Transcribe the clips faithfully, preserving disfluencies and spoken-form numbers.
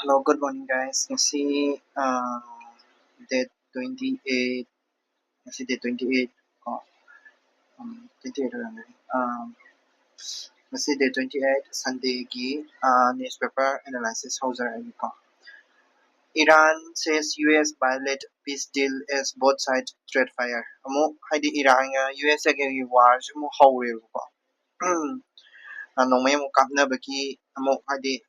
Hello, good morning, guys. Ngasi uh, date twenty-eight. Ngasi date twenty-eight. Oh, um, twenty-eight. Um, ngasi date twenty-eight, Sunday ki uh, newspaper analysis hausa ko. Iran says U S violate peace deal as both sides trade fire. Amu haidi Iran ga U S ki war mu haure ko. ꯅꯣꯡꯃꯩ ꯑꯃꯨꯛ ꯀꯥꯞꯅꯕꯒꯤ ꯑꯃꯨꯛ ꯍꯥꯏꯗꯤ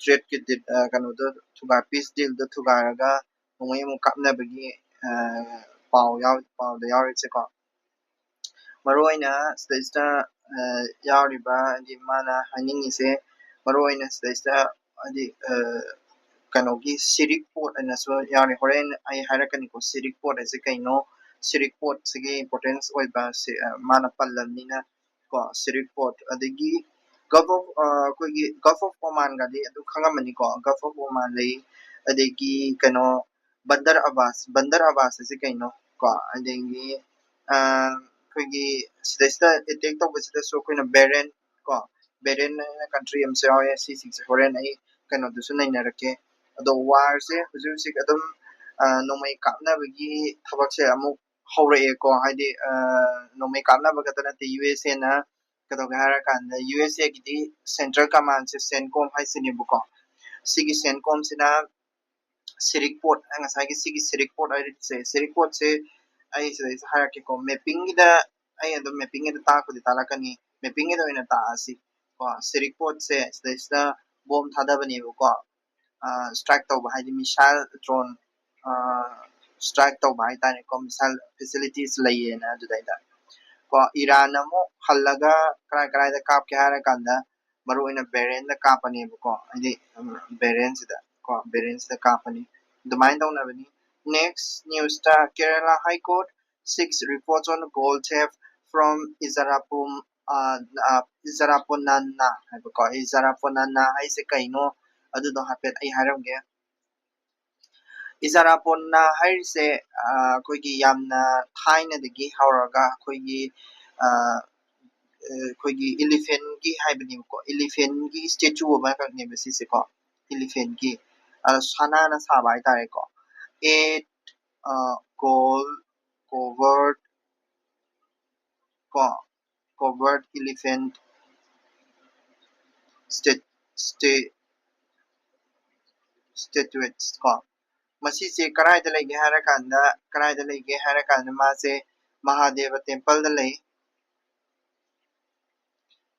ꯇ꯭ꯔꯦꯠꯀꯤ ꯀꯩꯅꯣꯗꯣ ꯊꯨꯒꯥꯏ piece ꯗꯤꯜꯗꯣ ꯊꯨꯒꯥꯏꯔꯒ ꯅꯣꯡꯃꯩ ꯑꯃꯨꯛ ꯀꯥꯞꯅꯕꯒꯤ ꯄꯥꯎ ꯄꯥꯎꯗ ꯌꯥꯎꯔꯤꯁꯦꯀꯣ꯫ ꯃꯔꯨ ꯑꯣꯏꯅ ꯁꯤꯗꯩꯁꯤꯗ ꯌꯥꯎꯔꯤꯕ ꯍꯥꯏꯗꯤ ꯃꯥꯅ ꯍꯥꯏꯅꯤꯡꯉꯤꯁꯦ ꯃꯔꯨ ꯑꯣꯏꯅ ꯁꯤꯗꯩꯁꯤꯗ ꯍꯥꯏꯗꯤ ꯀꯩꯅꯣꯒꯤ ꯁꯤꯔꯤꯛ ꯄꯣꯠ ꯍꯥꯏꯅꯁꯨ ꯌꯥꯎꯔꯤ꯫ ꯍꯣꯔꯦꯟ ꯑꯩ ꯍꯥꯏꯔꯛꯀꯅꯤꯀꯣ ꯁꯤꯔꯤꯛ ꯄꯣꯠ ꯍꯥꯏꯁꯦ ꯀꯩꯅꯣ, ꯁꯤꯔꯤꯛ ꯄꯣꯠꯁꯤꯒꯤ ꯏꯝꯄꯣꯔꯇꯦꯟꯁ ꯑꯣꯏꯕ ꯃꯥꯅ ꯄꯜꯂꯕꯅꯤꯅ ꯀꯣ ꯁꯤꯔꯤꯛ ꯄꯣꯠ ꯑꯗꯒꯤ Gulf of ꯑꯩꯈꯣꯏꯒꯤ Gulf of Omanꯒꯗꯤ ꯑꯗꯨ ꯈꯪꯉꯝꯃꯅꯤꯀꯣ꯫ Gulf of Oman ꯂꯩ, ꯑꯗꯒꯤ ꯀꯩꯅꯣ ꯕꯟꯗꯔ ꯑꯕꯥꯁ, ꯕꯟꯗꯔ ꯑꯕꯥꯁ ꯍꯥꯏꯁꯦ ꯀꯩꯅꯣ ꯀꯣ, ꯑꯗꯒꯤ ꯑꯩꯈꯣꯏꯒꯤ ꯁꯤꯗꯩꯁꯤꯗ ꯑꯦꯇꯦꯛ ꯇꯧꯕꯁꯤꯗꯁꯨ ꯑꯩꯈꯣꯏꯅ ꯕꯦꯔꯦꯟ ꯀꯣ, ꯕꯦꯔꯦꯟ ꯍꯥꯏꯅ ꯀꯟꯇ꯭ꯔꯤ ꯑꯃꯁꯨ ꯌꯥꯎꯋꯦ꯫ ꯁꯤꯁꯤꯡꯁꯦ ꯍꯣꯔꯦꯟ ꯑꯩ ꯀꯩꯅꯣꯗꯨꯁꯨ ꯅꯩꯅꯔꯛꯀꯦ꯫ ꯑꯗꯣ ꯋꯥꯔꯁꯦ ꯍꯧꯖꯤꯛ ꯍꯧꯖꯤꯛ ꯑꯗꯨꯝ ꯅꯣꯡꯃꯩ ꯀꯥꯞꯅꯕꯒꯤ ꯊꯕꯛꯁꯦ ꯑꯃꯨꯛ ꯍꯧꯔꯛꯑꯦꯀꯣ꯫ ꯍꯥꯏꯗꯤ ꯅꯣꯡꯃꯩ ꯀꯥꯞꯅꯕ ꯈꯛꯇ ꯅꯠꯇꯦ, ꯌꯨ ꯑꯦꯁ ꯑꯦꯅ ꯀꯩꯗꯧꯒꯦ ꯍꯥꯏꯔꯀꯥꯟꯗ ꯌꯨ ꯑꯦꯁ ꯑꯦꯒꯤꯗꯤ ꯁꯦꯟꯇ꯭ꯔꯦꯜ ꯀꯃꯥꯟꯁꯦ ꯁꯦꯟꯀꯣꯝ ꯍꯥꯏꯁꯤꯅꯦꯕꯀꯣ꯫ ꯁꯤꯒꯤ ꯁꯦꯟꯀꯣꯝꯁꯤꯅ ꯁꯤꯔꯤꯛ ꯄꯣꯠ, ꯉꯁꯥꯏꯒꯤ ꯁꯤꯒꯤ ꯁꯤꯔꯤꯛ ꯄꯣꯠ ꯍꯥꯏꯔꯤꯁꯦ, ꯁꯤꯔꯤꯛ ꯄꯣꯠꯁꯦ ꯑꯩ ꯁꯤꯗꯩꯁꯤꯗ ꯍꯥꯏꯔꯛꯀꯦꯀꯣ꯫ ꯃꯦꯞꯄꯤꯡꯒꯤꯗ ꯑꯩ ꯑꯗꯨꯝ ꯃꯦꯞꯄꯤꯡꯒꯤꯗ ꯇꯥꯛꯄꯗꯤ ꯇꯥꯛꯂꯛꯀꯅꯤ꯫ ꯃꯦꯞꯄꯤꯡꯒꯤꯗ ꯑꯣꯏꯅ ꯇꯥꯛꯑꯁꯤ ꯀꯣ꯫ ꯁꯤꯔꯤꯛ ꯄꯣꯠꯁꯦ ꯁꯤꯗꯩꯁꯤꯗ ꯕꯣꯝ ꯊꯥꯗꯕꯅꯦꯕꯀꯣ꯫ ꯁ꯭ꯇ꯭ꯔꯥꯏꯛ ꯇꯧꯕ ꯍꯥꯏꯗꯤ ꯃꯤꯁꯥꯏꯜ ꯗ꯭ꯔꯣꯟ ꯁ꯭ꯇ꯭ꯔꯥꯏꯛ ꯇꯧꯕ ꯍꯥꯏꯇꯥꯔꯦꯀꯣ꯫ ꯃꯤꯁꯥꯏꯜ ꯐꯦꯁꯤꯂꯤꯇꯤꯁ ꯂꯩꯌꯦꯅ ꯑꯗꯨꯗꯩꯗ ꯀꯣ꯫ ꯏꯔꯥꯟ ꯑꯃꯨꯛ ꯍꯜꯂꯒ ꯀꯔꯥꯏ ꯀꯔꯥꯏꯗ ꯀꯥꯞꯀꯦ ꯍꯥꯏꯔ ꯀꯥꯟꯗ ꯃꯔꯨ ꯑꯣꯏꯅ ꯕꯦꯔꯦꯟꯗ ꯀꯥꯞꯄꯅꯦꯕꯀꯣ꯫ ꯍꯥꯏꯗꯤ ꯕꯦꯔꯦꯟꯁꯤꯗ ꯀꯣ, ꯕꯦꯔꯦꯟꯁꯤꯗ ꯀꯥꯞꯄꯅꯤ꯫ ꯑꯗꯨꯃꯥꯏꯅ ꯇꯧꯅꯕꯅꯤ꯫ Next news ꯇ Kerala High Court seeks reports on gold theft from Ijarapu ꯏꯖꯔꯥꯄꯣꯅꯥꯅꯥ ꯍꯥꯏꯕꯀꯣ꯫ ꯏꯖꯔꯥꯄꯣꯅꯥꯅꯥ ꯍꯥꯏꯁꯦ ꯀꯩꯅꯣ ꯑꯗꯨꯗꯣ ꯍꯥꯏꯐꯦꯠ ꯑꯩ ꯍꯥꯏꯔꯝꯒꯦ꯫ ꯏꯖꯔꯥꯄꯣꯅꯥ ꯍꯥꯏꯔꯤꯁꯦ ꯑꯩꯈꯣꯏꯒꯤ ꯌꯥꯝꯅ ꯊꯥꯏꯅꯗꯒꯤ ꯍꯧꯔꯒ ꯑꯩꯈꯣꯏꯒꯤ ꯑꯩꯈꯣꯏꯒꯤ ꯏꯂꯤꯐꯦꯟꯒꯤ ꯍꯥꯏꯕꯅꯦꯕꯀꯣ꯫ ꯏꯂꯤꯐꯦꯟꯒꯤ ꯁ꯭ꯇꯦꯆꯨ ꯑꯃꯈꯛꯅꯦꯕ ꯁꯤꯁꯦꯀꯣ꯫ ꯏꯂꯤꯐꯦꯟꯒꯤ ꯑ, ꯁꯅꯥꯅ ꯁꯥꯕ ꯍꯥꯏꯇꯥꯔꯦꯀꯣ꯫ Eight gold covered ꯀꯣ, covered elephant stat- stat- statuettes ꯀꯣ꯫ ꯃꯁꯤꯁꯦ ꯀꯗꯥꯏꯗ ꯂꯩꯒꯦ ꯍꯥꯏꯔꯀꯥꯟꯗ, ꯀꯗꯥꯏꯗ ꯂꯩꯒꯦ ꯍꯥꯏꯔꯀꯥꯟꯗ ꯃꯥꯁꯦ ꯃꯍꯥꯗꯦꯕ templeꯗ ꯂꯩ꯫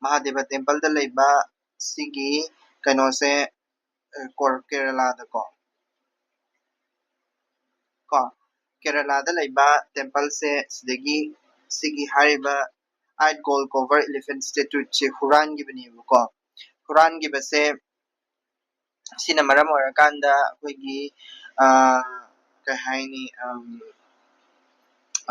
ꯃꯍꯥꯗꯦꯕ templeꯗ ꯂꯩꯕ ꯁꯤꯒꯤ ꯀꯩꯅꯣꯁꯦ, ꯑ, ꯀꯣꯔ-, ꯀꯦꯔꯂꯥꯗꯀꯣ꯫ ꯀꯣ, ꯀꯦꯔꯂꯥꯗ ꯂꯩꯕ templeꯁꯦ ꯁꯤꯗꯒꯤ ꯁꯤꯒꯤ ꯍꯥꯏꯔꯤꯕ eight gold covered elephant statuetesꯁꯦ ꯍꯨꯔꯥꯟꯈꯤꯕꯅꯦꯕꯀꯣ꯫ ꯍꯨꯔꯥꯟꯈꯤꯕꯁꯦ ꯁꯤꯅ ꯃꯔꯝ ꯑꯣꯏꯔꯀꯥꯟꯗ ꯑꯩꯈꯣꯏꯒꯤ, ꯑ, ꯀꯩ ꯍꯥꯏꯅꯤ, ꯑꯝ,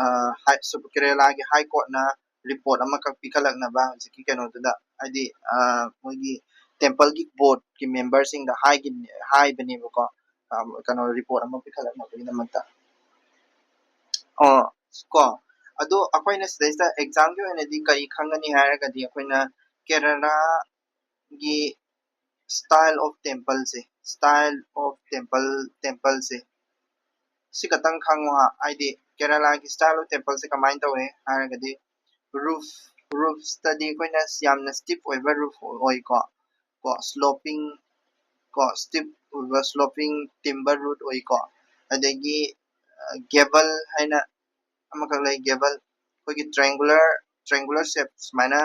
ꯑ, ꯍꯥꯏ-, ꯁꯨꯞ-, ꯀꯦꯔꯦꯂꯥꯒꯤ High Courtꯅ report ꯑꯃꯈꯛ ꯄꯤꯈꯠꯂꯛꯅꯕ ꯍꯧꯖꯤꯛꯀꯤ ꯀꯩꯅꯣꯗꯨꯗ, ꯍꯥꯏꯗꯤ, ꯑ, ꯃꯣꯏꯒꯤ templeꯒꯤ boardꯀꯤ memberꯁꯤꯡꯗ ꯍꯥꯏꯈꯤꯕꯅꯦ-, ꯍꯥꯏꯕꯅꯦꯕꯀꯣ, ꯑ, ꯀꯩꯅꯣ, report ꯑꯃ ꯄꯤꯈꯠꯂꯛꯅꯕꯒꯤꯗꯃꯛꯇ꯫ ꯑꯣ, ꯀꯣ, ꯑꯗꯣ ꯑꯩꯈꯣꯏꯅ ꯁꯤꯗꯩꯁꯤꯗ examꯒꯤ ꯑꯣꯏꯅꯗꯤ ꯀꯔꯤ ꯈꯪꯒꯅꯤ ꯍꯥꯏꯔꯒꯗꯤ, ꯑꯩꯈꯣꯏꯅ ꯀꯦꯔꯂꯥꯒꯤ style of templeꯁꯦ, style of temple, templeꯁꯦ ꯁꯤ ꯈꯛꯇꯪ ꯈꯪꯉꯣ ꯍꯥ꯫ ꯍꯥꯏꯗꯤ ꯀꯦꯔꯂꯥꯒꯤ style of templeꯁꯦ ꯀꯃꯥꯏꯅ ꯇꯧꯋꯦ ꯍꯥꯏꯔꯒꯗꯤ, roof, roofꯇꯗꯤ ꯑꯩꯈꯣꯏꯅ ꯌꯥꯝꯅ steep ꯑꯣꯏꯕ roof ꯑꯣꯏꯀꯣ, ꯀꯣ, sloping, ꯀꯣ, steep ꯑꯣꯏꯕ sloping timber roof ꯑꯣꯏꯀꯣ꯫ ꯑꯗꯒꯤ, ꯑ, gable ꯍꯥꯏꯅ ꯑꯃꯈꯛ ꯂꯩ, gable꯫ ꯑꯩꯈꯣꯏꯒꯤ triangular, triangular shape, ꯁꯨꯃꯥꯏꯅ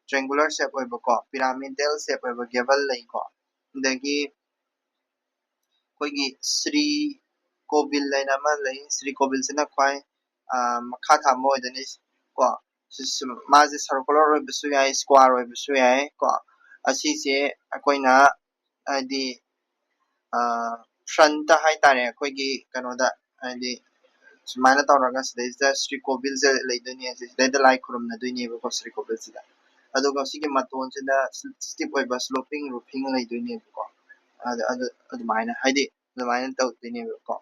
triangular shape ꯑꯣꯏꯕꯀꯣ, pyramidal shape ꯑꯣꯏꯕ gable ꯂꯩꯀꯣ꯫ ꯑꯗꯒꯤ ꯑꯩꯈꯣꯏꯒꯤ ꯁ꯭ꯔꯤ ꯀꯣꯕꯤꯜ ꯍꯥꯏꯅ ꯑꯃ ꯂꯩ꯫ ꯁ꯭ꯔꯤ ꯀꯣꯕꯤꯜꯁꯤꯅ ꯈ꯭ꯋꯥꯏ, ꯑ, ꯃꯈꯥ ꯊꯪꯕ ꯑꯣꯏꯗꯣꯏꯅꯤ ꯀꯣ꯫ ꯁꯤ-, ꯁꯤ-, ꯃꯥꯁꯦ circular ꯑꯣꯏꯕꯁꯨ ꯌꯥꯏ, square ꯑꯣꯏꯕꯁꯨ ꯌꯥꯏ ꯀꯣ꯫ ꯑꯁꯤꯁꯦ ꯑꯩꯈꯣꯏꯅ ꯍꯥꯏꯗꯤ, ꯑ, frontꯇ ꯍꯥꯏꯇꯥꯔꯦ, ꯑꯩꯈꯣꯏꯒꯤ ꯀꯩꯅꯣꯗ, ꯍꯥꯏꯗꯤ ꯁꯨꯃꯥꯏꯅ ꯇꯧꯔꯒ ꯁꯤꯗꯩꯁꯤꯗ ꯁ꯭ꯔꯤ ꯀꯣꯕꯤꯜꯁꯦ ꯂꯩꯗꯣꯏꯅꯦ, ꯁꯤꯗꯩꯗ ꯂꯥꯏ ꯈꯨꯔꯨꯝꯅꯗꯣꯏꯅꯦꯕꯀꯣ ꯁ꯭ꯔꯤ ꯀꯣꯕꯤꯜꯁꯤꯗ꯫ ꯑꯗꯨꯒ ꯁꯤꯒꯤ ꯃꯇꯣꯟꯁꯤꯗ steep ꯑꯣꯏꯕ sloping roofing ꯂꯩꯗꯣꯏꯅꯦꯕꯀꯣ꯫ ꯑꯗ-, ꯑꯗꯨ-, ꯑꯗꯨꯃꯥꯏꯅ, ꯍꯥꯏꯗꯤ ꯑꯗꯨꯃꯥꯏꯅ ꯇꯧꯗꯣꯏꯅꯦꯕꯀꯣ꯫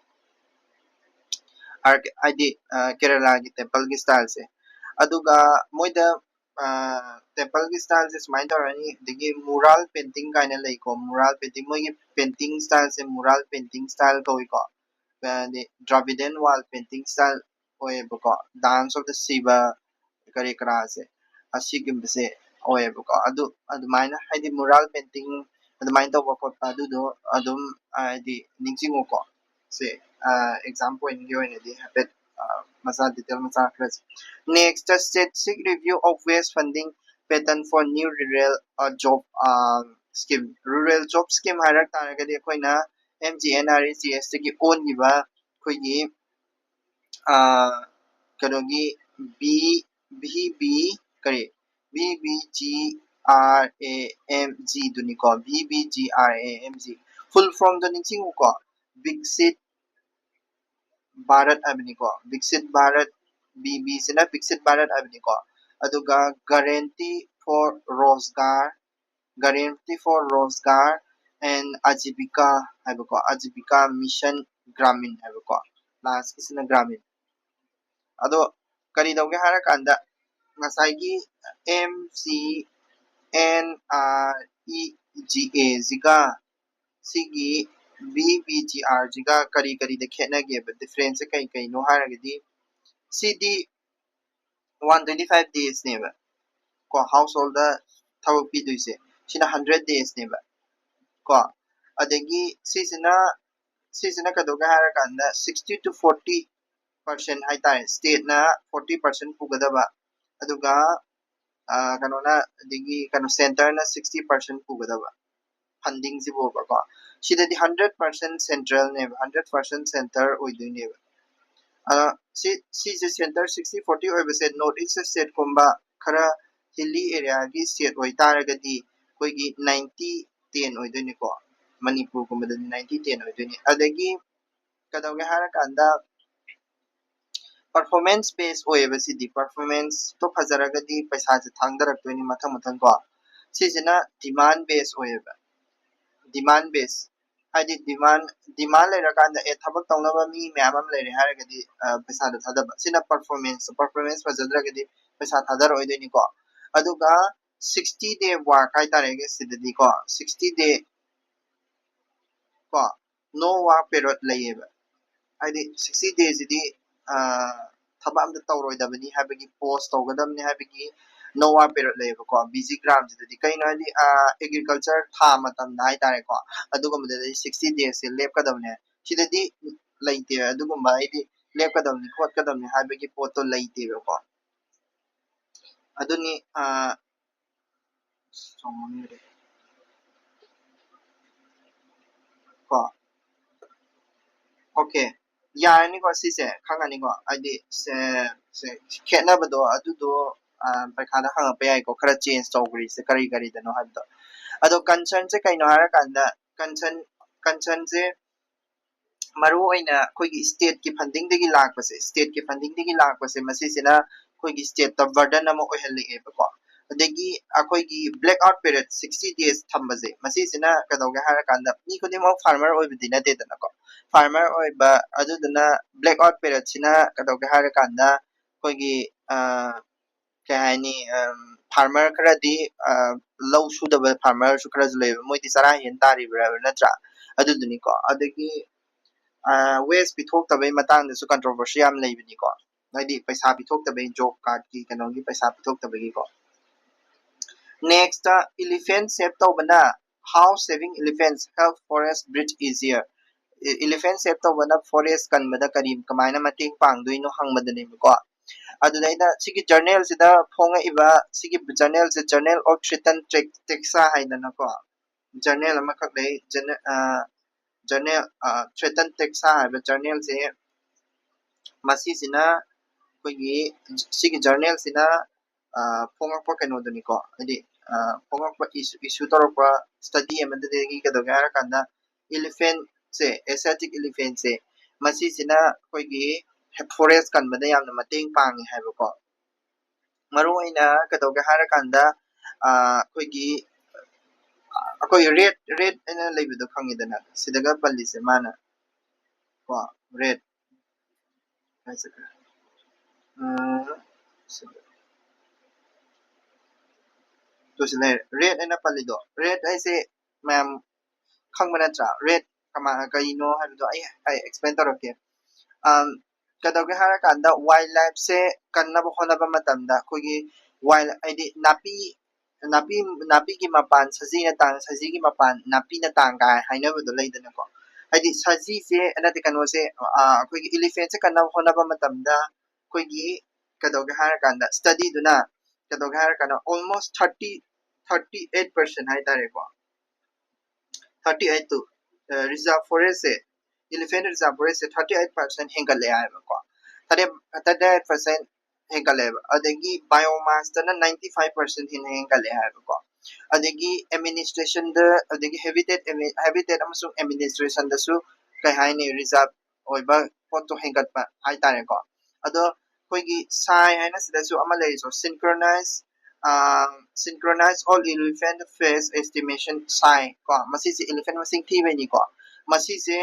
ꯑꯥꯔ-, ꯍꯥꯏꯗꯤ, ꯑ, ꯀꯦꯔꯂꯥꯒꯤ templeꯒꯤ styleꯁꯦ꯫ ꯑꯗꯨꯒ ꯃꯣꯏꯗ, ꯇꯦꯝꯄꯜꯒꯤ ꯁ꯭ꯇꯥꯏꯜꯁꯦ ꯁꯨꯃꯥꯏꯅ ꯇꯧꯔꯅꯤ꯫ ꯑꯗꯒꯤ ꯃꯨꯔꯥꯜ ꯄꯦꯟꯇꯤꯡ ꯀꯥꯏꯅ ꯂꯩꯀꯣ, ꯃꯨꯔꯥꯜ ꯄꯦꯟꯇꯤꯡ, ꯃꯣꯏꯒꯤ ꯄꯦꯟꯇꯤꯡ ꯁ꯭ꯇꯥꯏꯜꯁꯦ ꯃꯨꯔꯥꯜ ꯄꯦꯟꯇꯤꯡ ꯁ꯭ꯇꯥꯏꯜ ꯀꯧꯏꯀꯣ꯫ ꯑꯗꯩ ꯗ꯭ꯔꯥꯕꯤꯗꯟ ꯋꯥꯜ ꯄꯦꯟꯇꯤꯡ ꯁ꯭ꯇꯥꯏꯜ ꯑꯣꯏꯌꯦꯕꯀꯣ, ꯗꯥꯟꯁ ꯑꯣꯐ ꯗ ꯁꯤꯕ ꯀꯔꯤ ꯀꯔꯥꯁꯦ, ꯑꯁꯤꯒꯨꯝꯕꯁꯦ ꯑꯣꯏꯌꯦꯕꯀꯣ꯫ ꯑꯗꯨ ꯑꯗꯨꯃꯥꯏꯅ ꯍꯥꯏꯗꯤ ꯃꯨꯔꯥꯜ ꯄꯦꯟꯇꯤꯡ ꯑꯗꯨꯃꯥꯏꯅ ꯇꯧꯕ ꯈꯣꯠꯄ ꯑꯗꯨꯗꯣ ꯑꯗꯨꯝ ꯍꯥꯏꯗꯤ ꯅꯤꯡꯁꯤꯡꯉꯨꯀꯣ꯫ ꯁꯦ ꯑꯦꯛꯖꯥꯝ ꯄꯣꯏꯟꯒꯤ ꯑꯣꯏꯅꯗꯤ ꯍꯥꯏꯐꯦꯠ ꯃꯆꯥ ꯗꯤꯇꯦꯜ ꯃꯆꯥ ꯈꯔꯁꯦ꯫ Next, statistic review of waste funding pattern for new rural job scheme. Rural job scheme ꯍꯥꯏꯔꯛ ꯇꯥꯔꯒꯗꯤ ꯑꯩꯈꯣꯏꯅ M G N R E G S ꯇꯒꯤ ꯑꯣꯟꯈꯤꯕ ꯑꯩꯈꯣꯏꯒꯤ ꯀꯩꯅꯣꯒꯤ ꯕꯤ ꯚꯤ ꯕꯤ ꯀꯔꯤ V B G R A M ꯖꯤꯗꯨꯅꯤꯀꯣ, V B G R A M G. ꯐꯨꯜ ꯐꯣꯝꯗꯣ ꯅꯤꯡꯁꯤꯡꯉꯨꯀꯣ, ꯕꯤꯛꯁꯤꯠ ꯚꯥꯔꯠ ꯍꯥꯏꯕꯅꯤꯀꯣ, ꯕꯤꯛꯁꯤꯠ ꯚꯥꯔꯠ, ꯕꯤ ꯕꯤꯁꯤꯅ ꯕꯤꯛꯁꯤꯠ ꯚꯥꯔꯠ ꯍꯥꯏꯕꯅꯤꯀꯣ꯫ ꯑꯗꯨꯒ Guarantee for Rozgar, Guarantee for Rozgar and Ajibika ꯍꯥꯏꯕꯀꯣ, Ajibika Mission Gramin ꯍꯥꯏꯕꯀꯣ, ꯂꯥꯁꯀꯤꯁꯤꯅ ꯒ꯭ꯔꯥꯃꯤꯟ꯫ ꯑꯗꯣ ꯀꯔꯤ ꯇꯧꯒꯦ ꯍꯥꯏꯔꯀꯥꯟꯗ ꯉꯁꯥꯏꯒꯤ M G N R E G Aꯁꯤꯒ ꯁꯤꯒꯤ ꯚꯤ ꯕꯤ ꯖꯤ ꯑꯥꯔꯁꯤꯒ ꯀꯔꯤ ꯀꯔꯤꯗ ꯈꯦꯠꯅꯒꯦꯕ, ꯗꯤꯐ꯭ꯔꯦꯟꯁꯁꯦ ꯀꯩ ꯀꯩꯅꯣ ꯍꯥꯏꯔꯒꯗꯤ, ꯁꯤꯗꯤ ꯋꯥꯟ ꯇ꯭ꯋꯦꯟꯇꯤ ꯐꯥꯏꯚ ꯗꯦꯖꯅꯦꯕ ꯀꯣ, ꯍꯥꯎꯁ ꯍꯣꯜꯗ ꯊꯕꯛ ꯄꯤꯗꯣꯏꯁꯦ, ꯁꯤꯅ ꯍꯟꯗ꯭ꯔꯦꯠ ꯗꯦꯖꯅꯦꯕ ꯀꯣ꯫ ꯑꯗꯒꯤ ꯁꯤꯁꯤꯅ ꯁꯤꯁꯤꯅ ꯀꯩꯗꯧꯒꯦ ꯍꯥꯏꯔꯀꯥꯟꯗ sixty to forty percent ꯍꯥꯏꯇꯥꯔꯦ, ꯁ꯭ꯇꯦꯠꯅ ꯐꯣꯔꯇꯤ ꯄꯥꯔꯁꯦꯟ ꯄꯨꯒꯗꯕ, ꯑꯗꯨꯒ ꯀꯩꯅꯣꯅ ꯑꯗꯒꯤ ꯀꯩꯅꯣ ꯁꯦꯟꯇꯔꯅ ꯁꯤꯛꯁꯇꯤ ꯄꯥꯔꯁꯦꯟ ꯄꯨꯒꯗꯕ ꯐꯟꯗꯤꯡꯁꯤꯕꯨꯕꯀꯣ꯫ ꯁꯤꯗꯗꯤ ꯍꯟꯗ꯭ꯔꯦꯠ ꯄꯥꯔꯁꯦꯟ ꯁꯦꯟꯇ꯭ꯔꯦꯜꯅꯦꯕ, ꯍꯟꯗ꯭ꯔꯦꯠ ꯄꯥꯔꯁꯦꯟ ꯁꯦꯟꯇꯔ ꯑꯣꯏꯗꯣꯏꯅꯦꯕ꯫ ꯑꯗꯣ ꯁꯤ ꯁꯤꯁꯦ ꯁꯦꯟꯇꯔ ꯁꯤꯛꯁꯇꯤ ꯐꯣꯔꯇꯤ ꯑꯣꯏꯕꯁꯦ ꯅꯣꯔꯠ ꯏꯁ ꯁ꯭ꯇꯦꯠꯀꯨꯝꯕ ꯈꯔ ꯍꯤꯜꯂꯤ ꯑꯦꯔꯤꯌꯥꯒꯤ ꯁ꯭ꯇꯦꯠ ꯑꯣꯏꯇꯥꯔꯒꯗꯤ ꯑꯩꯈꯣꯏꯒꯤ ꯅꯥꯏꯟꯇꯤ ꯇꯦꯟ ꯑꯣꯏꯗꯣꯏꯅꯤꯀꯣ, ꯃꯅꯤꯄꯨꯔꯒꯨꯝꯕꯗꯗꯤ ꯅꯥꯏꯟꯇꯤ ꯇꯦꯟ ꯑꯣꯏꯗꯣꯏꯅꯤ꯫ ꯑꯗꯒꯤ ꯀꯩꯗꯧꯒꯦ ꯍꯥꯏꯔꯀꯥꯟꯗ ꯄꯔꯐꯣꯔꯃꯦꯟꯁ ꯕꯦꯁ ꯑꯣꯏꯌꯦꯕ ꯁꯤꯗꯤ꯫ ꯄꯔꯐꯣꯔꯃꯦꯟꯁꯇꯣ ꯐꯖꯔꯒꯗꯤ ꯄꯩꯁꯥꯁꯦ ꯊꯥꯡꯗꯔꯛꯇꯣꯏꯅꯤ ꯃꯊꯪ ꯃꯊꯪ ꯀꯣ꯫ ꯁꯤꯁꯤꯅ ꯗꯤꯃꯥꯟ ꯕꯦꯁ ꯑꯣꯏꯌꯦꯕ, ꯗꯤꯃꯥꯟ ꯕꯦꯁ꯫ ꯍꯥꯏꯗꯤ ꯗꯤꯃꯥꯟ ꯗꯤꯃꯥꯟ ꯂꯩꯔꯀꯥꯟꯗ ꯑꯦ ꯊꯕꯛ ꯇꯧꯅꯕ ꯃꯤ ꯃꯌꯥꯝ ꯑꯃ ꯂꯩꯔꯦ ꯍꯥꯏꯔꯒꯗꯤ ꯄꯩꯁꯥꯗꯣ ꯊꯥꯗꯕ꯫ ꯁꯤꯅ ꯄꯔꯐꯣꯔꯃꯦꯟꯁ, ꯄꯔꯐꯣꯔꯃꯦꯟꯁ ꯐꯖꯗ꯭ꯔꯒꯗꯤ ꯄꯩꯁꯥ ꯊꯥꯗꯔꯛꯑꯣꯏꯗꯣꯏꯅꯤꯀꯣ꯫ ꯑꯗꯨꯒ sixty day work ꯍꯥꯏꯇꯥꯔꯦ ꯁꯤꯗꯗꯤꯀꯣ, sixty day ꯀꯣ, no work period ꯂꯩꯌꯦꯕ꯫ ꯍꯥꯏꯗꯤ sixty day ꯁꯤꯗꯤ ꯊꯕꯛ ꯑꯝꯇ ꯇꯧꯔꯣꯏꯗꯕꯅꯤ ꯍꯥꯏꯕꯒꯤ, pause ꯇꯧꯒꯗꯕꯅꯤ ꯍꯥꯏꯕꯒꯤ no work period ꯂꯩꯌꯦꯕꯀꯣ ꯕꯤꯖꯤ ꯒ꯭ꯔꯥꯝꯁꯤꯗꯗꯤ꯫ ꯀꯩꯅꯣ ꯍꯥꯏꯗꯤ ꯑꯦꯒ꯭ꯔꯤꯀꯜꯆꯔ ꯊꯥ ꯃꯇꯝꯗ ꯍꯥꯏꯇꯥꯔꯦꯀꯣ, ꯑꯗꯨꯒꯨꯝꯕꯗꯗꯤ sixty days ꯁꯦ ꯂꯦꯞꯀꯗꯕꯅꯦ꯫ ꯁꯤꯗꯗꯤ ꯂꯩꯇꯦ ꯑꯗꯨꯒꯨꯝꯕ ꯍꯥꯏꯗꯤ ꯂꯦꯞꯀꯗꯕꯅꯤ ꯈꯣꯠꯀꯗꯕꯅꯤ ꯍꯥꯏꯕꯒꯤ ꯄꯣꯠꯇꯣ ꯂꯩꯇꯦꯕꯀꯣ꯫ ꯑꯗꯨꯅꯤ ꯀꯣ꯫ Okay, ꯌꯥꯔꯅꯤꯀꯣ ꯁꯤꯁꯦ, ꯈꯪꯉꯅꯤꯀꯣ? ꯍꯥꯏꯗꯤ ꯁꯦ, ꯁꯦ, ꯈꯦꯠꯅꯕꯗꯣ ꯑꯗꯨꯗꯣ ꯄꯩꯈꯥꯗ ꯍꯪꯉꯛꯄ ꯌꯥꯏꯀꯣ, ꯈꯔ change ꯇꯧꯈ꯭ꯔꯤꯁꯦ ꯀꯔꯤ ꯀꯔꯤꯗꯅꯣ ꯍꯥꯏꯕꯗꯣ꯫ ꯑꯗꯣ concern ꯁꯦ ꯀꯩꯅꯣ ꯍꯥꯏꯔꯀꯥꯟꯗ, concern concern ꯁꯦ ꯃꯔꯨ ꯑꯣꯏꯅ ꯑꯩꯈꯣꯏꯒꯤ state ꯀꯤ funding ꯗꯒꯤ ꯂꯥꯛꯄꯁꯦ, state ꯀꯤ funding ꯗꯒꯤ ꯂꯥꯛꯄꯁꯦ, ꯃꯁꯤꯁꯤꯅ ꯑꯩꯈꯣꯏꯒꯤ state ꯇ burden ꯑꯃ ꯑꯣꯏꯍꯜꯂꯛꯑꯦꯕꯀꯣ꯫ ꯑꯗꯒꯤ ꯑꯩꯈꯣꯏꯒꯤ blackout period sixty days ꯊꯝꯕꯁꯦ, ꯃꯁꯤꯁꯤꯅ ꯀꯩꯗꯧꯒꯦ ꯍꯥꯏꯔꯀꯥꯟꯗ, ꯃꯤ ꯈꯨꯗꯤꯡꯃꯛ farmer ꯑꯣꯏꯕꯗꯤ ꯅꯠꯇꯦꯗꯅꯀꯣ, farmer ꯑꯣꯏꯕ ꯑꯗꯨꯗꯨꯅ blackout period ꯁꯤꯅ ꯀꯩꯗꯧꯒꯦ ꯍꯥꯏꯔꯀꯥꯟꯗ ꯑꯩꯈꯣꯏꯒꯤ ꯀꯩ ꯍꯥꯏꯅꯤ, farmer ꯈꯔꯗꯤ ꯂꯧ ꯁꯨꯗꯕ farmer ꯁꯨ ꯈꯔꯁꯨ ꯂꯩꯕ, ꯃꯣꯏꯗꯤ ꯆꯔꯥ ꯍꯦꯟ ꯇꯥꯔꯤꯕ꯭ꯔꯥ ꯅꯠꯇ꯭ꯔꯥ? ꯑꯗꯨꯗꯨꯅꯤꯀꯣ꯫ ꯑꯗꯒꯤ waste ꯄꯤꯊꯣꯛꯇꯕꯩ ꯃꯇꯥꯡꯗꯁꯨ controversy ꯌꯥꯝ ꯂꯩꯕꯅꯤꯀꯣ, ꯍꯥꯏꯗꯤ ꯄꯩꯁꯥ ꯄꯤꯊꯣꯛꯇꯕꯩ, job card ꯀꯤ ꯀꯩꯅꯣꯒꯤ ꯄꯩꯁꯥ ꯄꯤꯊꯣꯛꯇꯕꯒꯤꯀꯣ꯫ Next, elephant save ꯇꯧꯕꯅ, how saving elephants help forest breathe easier. Elephant save ꯇꯧꯕꯅ forest ꯀꯟꯕꯗ ꯀꯔꯤ, ꯀꯃꯥꯏꯅ ꯃꯇꯦꯡ ꯄꯥꯡꯗꯣꯏꯅꯣ ꯍꯪꯕꯗꯅꯦꯕꯀꯣ꯫ ꯑꯗꯨꯗ ꯑꯩꯅ ꯁꯤꯒꯤ journal ꯁꯤꯗ ꯐꯣꯡꯉꯛꯏꯕ ꯁꯤꯒꯤ journal say Journal of Threatened Taxa ꯍꯥꯏꯗꯅꯀꯣ journal ꯑꯃꯈꯛ ꯂꯩ꯫ Journal Threatened Taxa ꯍꯥꯏꯕ journal ꯁꯦ, ꯃꯁꯤꯁꯤꯅ ꯑꯩꯈꯣꯏꯒꯤ ꯁꯤꯒꯤ journal ꯁꯤꯅ ꯐꯣꯡꯉꯛꯄ ꯀꯩꯅꯣꯗꯨꯅꯤꯀꯣ, ꯍꯥꯏꯗꯤ ꯐꯣꯡꯉꯛꯄ, issue ꯇꯧꯔꯛꯄ study ꯑꯃꯗꯒꯤ ꯀꯩꯗꯧꯒꯦ ꯍꯥꯏꯔꯀꯥꯟꯗ elephant ꯁꯦ, Asiatic elephant ꯁꯦ, ꯃꯁꯤꯁꯤꯅ ꯑꯩꯈꯣꯏꯒꯤ forest ꯀꯟꯕꯗ ꯌꯥꯝꯅ ꯃꯇꯦꯡ ꯄꯥꯡꯉꯦ ꯍꯥꯏꯕꯀꯣ꯫ ꯃꯔꯨ ꯑꯣꯏꯅ ꯀꯩꯗꯧꯒꯦ ꯍꯥꯏꯔꯀꯥꯟꯗ ꯑꯩꯈꯣꯏꯒꯤ ꯑꯩꯈꯣꯏ red, red ꯍꯥꯏꯅ ꯂꯩꯕꯗꯣ ꯈꯪꯉꯤꯗꯅ, ꯁꯤꯗꯒ ꯄꯜꯂꯤꯁꯦ ꯃꯥꯅ ꯀꯣ, red ꯍꯥꯏꯁꯦ꯫ ꯇꯨꯁꯤ ꯂꯩꯔꯦ꯫ Red ꯍꯥꯏꯅ ꯄꯜꯂꯤꯗꯣ, red ꯍꯥꯏꯁꯦ ꯃꯌꯥꯝ ꯈꯪꯕ ꯅꯠꯇ꯭ꯔꯥ? Red ꯀꯃꯥꯏ ꯀꯩꯅꯣ ꯍꯥꯏꯕꯗꯣ ꯑꯩ ꯑꯩ explain ꯇꯧꯔꯛꯀꯦ꯫ ꯑꯝ, ꯀꯩꯗꯧꯒꯦ ꯍꯥꯏꯔꯀꯥꯟꯗ wild lifeꯁꯦ ꯀꯟꯅꯕ ꯍꯣꯠꯅꯕ ꯃꯇꯝꯗ ꯑꯩꯈꯣꯏꯒꯤ wild ꯍꯥꯏꯗꯤ ꯅꯥꯄꯤ ꯅꯥꯄꯤ ꯅꯥꯄꯤꯒꯤ ꯃꯄꯥꯟ ꯁꯖꯤꯅ ꯇꯥꯡ ꯁꯖꯤꯒꯤ ꯃꯄꯥꯟ ꯅꯥꯄꯤꯅ ꯇꯥꯡ ꯀꯥꯏ ꯍꯥꯏꯅꯕꯗꯣ ꯂꯩꯗꯅꯀꯣ꯫ ꯍꯥꯏꯗꯤ ꯁꯖꯤꯁꯦ ꯅꯠꯇꯦ ꯀꯩꯅꯣꯁꯦ ꯑ, ꯑꯩꯈꯣꯏꯒꯤ elephantꯁꯦ ꯀꯟꯅꯕ ꯍꯣꯠꯅꯕ ꯃꯇꯝꯗ ꯑꯩꯈꯣꯏꯒꯤ ꯀꯩꯗꯧꯒꯦ ꯍꯥꯏꯔꯀꯥꯟꯗ studyꯗꯨꯅ ꯀꯩꯗꯧꯒꯦ ꯍꯥꯏꯔꯀꯥꯟꯗ almost thirty thirty eight percent ꯍꯥꯏꯇꯥꯔꯦꯀꯣ꯫ Thirty eight to reserve forestꯁꯦ elephant reserve forestꯁꯦ thirty eight percent ꯍꯦꯟꯒꯠꯂꯦ ꯍꯥꯏꯕꯀꯣ꯫ Thirty eight percent ꯍꯦꯟꯒꯠꯂꯦꯕ꯫ ꯑꯗꯒꯤ biomassꯇꯅ ninety five percent ꯍꯦꯟꯅ ꯍꯦꯟꯒꯠꯂꯦ ꯍꯥꯏꯕꯀꯣ꯫ ꯑꯗꯒꯤ administrationꯗ ꯑꯗꯒꯤ habitat habitat ꯑꯃꯁꯨꯡ administrationꯗꯁꯨ ꯀꯩ ꯍꯥꯏꯅꯤ reserve ꯑꯣꯏꯕ ꯄꯣꯠꯇꯣ ꯍꯦꯟꯒꯠꯄ ꯍꯥꯏꯇꯥꯔꯦꯀꯣ꯫ ꯑꯗꯣ ꯑꯩꯈꯣꯏꯒꯤ ꯁꯥꯏ ꯍꯥꯏꯅ ꯁꯤꯗꯁꯨ ꯑꯃ ꯂꯩꯔꯤꯁꯦ synchronize synchronize all elephant face estimation, ꯁꯥꯏ ꯀꯣ꯫ ꯃꯁꯤꯁꯦ elephant ꯃꯁꯤꯡ ꯊꯤꯕꯩꯅꯤꯀꯣ꯫ ꯃꯁꯤꯁꯦ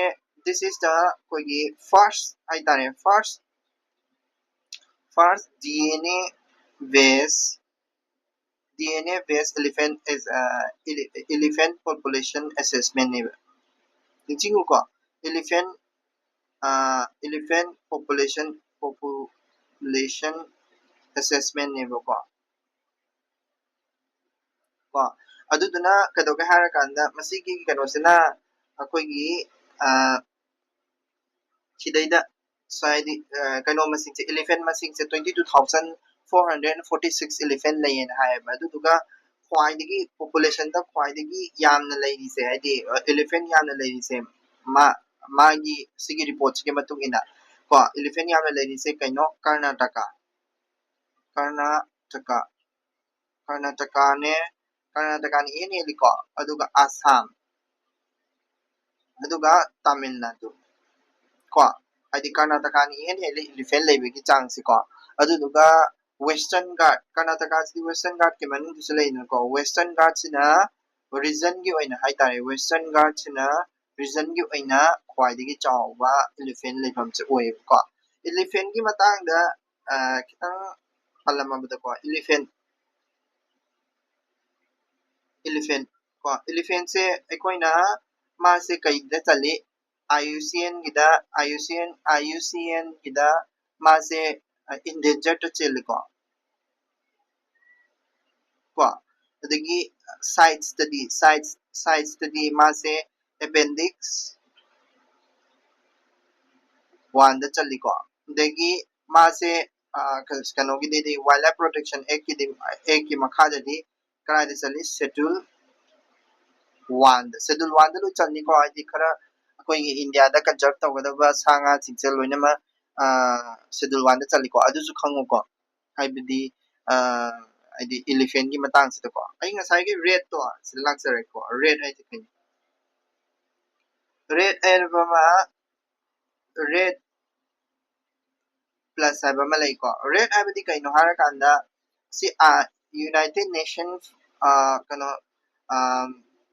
this is the ꯑꯩꯈꯣꯏꯒꯤ first ꯍꯥꯏꯇꯥꯔꯦ, first first DNA based DNA based elephant is elephant population assessmentꯅꯦꯕ꯫ ꯅꯤꯡꯁꯤꯡꯉꯨꯀꯣ, elephant elephant population population assessmentꯅꯦꯕꯀꯣ꯫ ꯀꯣ ꯑꯗꯨꯗꯨꯅ ꯀꯩꯗꯧꯒꯦ ꯍꯥꯏꯔꯀꯥꯟꯗ ꯃꯁꯤꯒꯤ ꯀꯩꯅꯣꯁꯤꯅ ꯑꯩꯈꯣꯏꯒꯤ ꯁꯤꯗꯩꯗ ꯍꯥꯏꯗꯤ ꯀꯩꯅꯣ ꯃꯁꯤꯡꯁꯦ elephant ꯃꯁꯤꯡꯁꯦ twenty two thousand four hundred forty six elephant ꯂꯩꯌꯦꯅ ꯍꯥꯏꯌꯦꯕ꯫ ꯑꯗꯨꯗꯨꯒ ꯈ꯭ꯋꯥꯏꯗꯒꯤ populationꯗ ꯈ꯭ꯋꯥꯏꯗꯒꯤ ꯌꯥꯝꯅ ꯂꯩꯔꯤꯁꯦ ꯍꯥꯏꯗꯤ elephant ꯌꯥꯝꯅ ꯂꯩꯔꯤꯁꯦ ꯃꯥ ꯃꯥꯒꯤ ꯁꯤꯒꯤ reportꯁꯤꯒꯤ ꯃꯇꯨꯡ ꯏꯟꯅ ꯀꯣ elephant ꯌꯥꯝꯅ ꯂꯩꯔꯤꯁꯦ ꯀꯩꯅꯣ ꯀꯔꯅꯥꯇꯀꯥ ꯀꯔꯅꯥꯇꯀꯥ ꯀꯔꯅꯥꯇꯀꯥꯅꯦ ꯀꯔꯅꯥꯇꯀꯥꯅ ꯏꯍꯦꯟ ꯍꯦꯜꯂꯤꯀꯣ꯫ ꯑꯗꯨꯒ ꯑꯁꯥꯝ ꯑꯗꯨꯒ ꯇꯥꯃꯤꯜ ꯅꯥꯗꯨ ꯀꯣ ꯍꯥꯏꯗꯤ ꯀꯔꯅꯥꯇꯀꯥꯅ ꯏꯍꯦꯟ ꯍꯦꯜꯂꯤ elephant ꯂꯩꯕꯒꯤ ꯆꯥꯡꯁꯤꯀꯣ꯫ ꯑꯗꯨꯗꯨꯒ western Ghat ꯀꯔꯅꯥꯇꯀꯥꯁꯤꯗꯤ western Ghatꯀꯤ ꯃꯅꯨꯡꯗꯁꯨ ꯂꯩꯗꯅꯀꯣ꯫ Western Ghatꯁꯤꯅ regionꯒꯤ ꯑꯣꯏꯅ ꯍꯥꯏꯇꯥꯔꯦ western Ghatꯁꯤꯅ regionꯒꯤ ꯑꯣꯏꯅ ꯈ꯭ꯋꯥꯏꯗꯒꯤ ꯆꯥꯎꯕ elephant ꯂꯩꯐꯝꯁꯦ ꯑꯣꯏꯌꯦꯕꯀꯣ꯫ Elephantꯀꯤ ꯃꯇꯥꯡꯗ ꯈꯤꯇꯪ ꯄꯜꯂꯝꯃꯕꯗꯀꯣ elephant Elephant ꯀꯣ, elephantꯁꯦ ꯑꯩꯈꯣꯏꯅ ꯃꯥꯁꯦ ꯀꯩꯗ ꯆꯜꯂꯤ? IUCNꯒꯤꯗ, IUCN, IUCNꯒꯤꯗ ꯃꯥꯁꯦ endangeredꯇ ꯆꯦꯜꯂꯤꯀꯣ꯫ ꯀꯣ, ꯑꯗꯒꯤ CITESꯇꯗꯤ, CITES, CITESꯇꯗꯤ ꯃꯥꯁꯦ appendix oneꯗ ꯆꯜꯂꯤꯀꯣ꯫ ꯑꯗꯒꯤ ꯃꯥꯁꯦ ꯀꯩꯅꯣꯒꯤꯗꯤ, Wildlife Protection Actꯀꯤꯗꯤ, Actꯀꯤ ꯃꯈꯥꯗꯗꯤ ꯀꯗꯥꯏꯗ ꯆꯜꯂꯤ? Schedule oneꯗ, Schedule oneꯗ ꯂꯣꯏ ꯆꯜꯂꯤꯀꯣ꯫ ꯍꯥꯏꯗꯤ ꯈꯔ ꯑꯩꯈꯣꯏꯒꯤ ꯏꯟꯗꯤꯌꯥꯗ conserve ꯇꯧꯒꯗꯕ ꯁꯥ ꯉꯥꯁꯤꯡꯁꯦ ꯂꯣꯏꯅꯃꯛ Schedule oneꯗ ꯆꯜꯂꯤꯀꯣ, ꯑꯗꯨꯁꯨ ꯈꯪꯉꯨꯀꯣ꯫ ꯍꯥꯏꯕꯗꯤ ꯍꯥꯏꯗꯤ elephantꯀꯤ ꯃꯇꯥꯡꯁꯤꯗꯀꯣ꯫ ꯑꯩ ꯉꯁꯥꯏꯒꯤ redꯇꯣ ꯁꯤꯗ ꯂꯥꯛꯆꯔꯒꯦꯀꯣ꯫ Red ꯍꯥꯏꯁꯦ ꯀꯩꯅꯣ? Red ꯍꯥꯏꯕ ꯑꯃ, red plus ꯍꯥꯏꯕ ꯑꯃ ꯂꯩꯀꯣ꯫ Red ꯍꯥꯏꯕꯗꯤ ꯀꯩꯅꯣ ꯍꯥꯏꯔꯀꯥꯟꯗ ꯁꯤ United Nations ꯀꯩꯅꯣ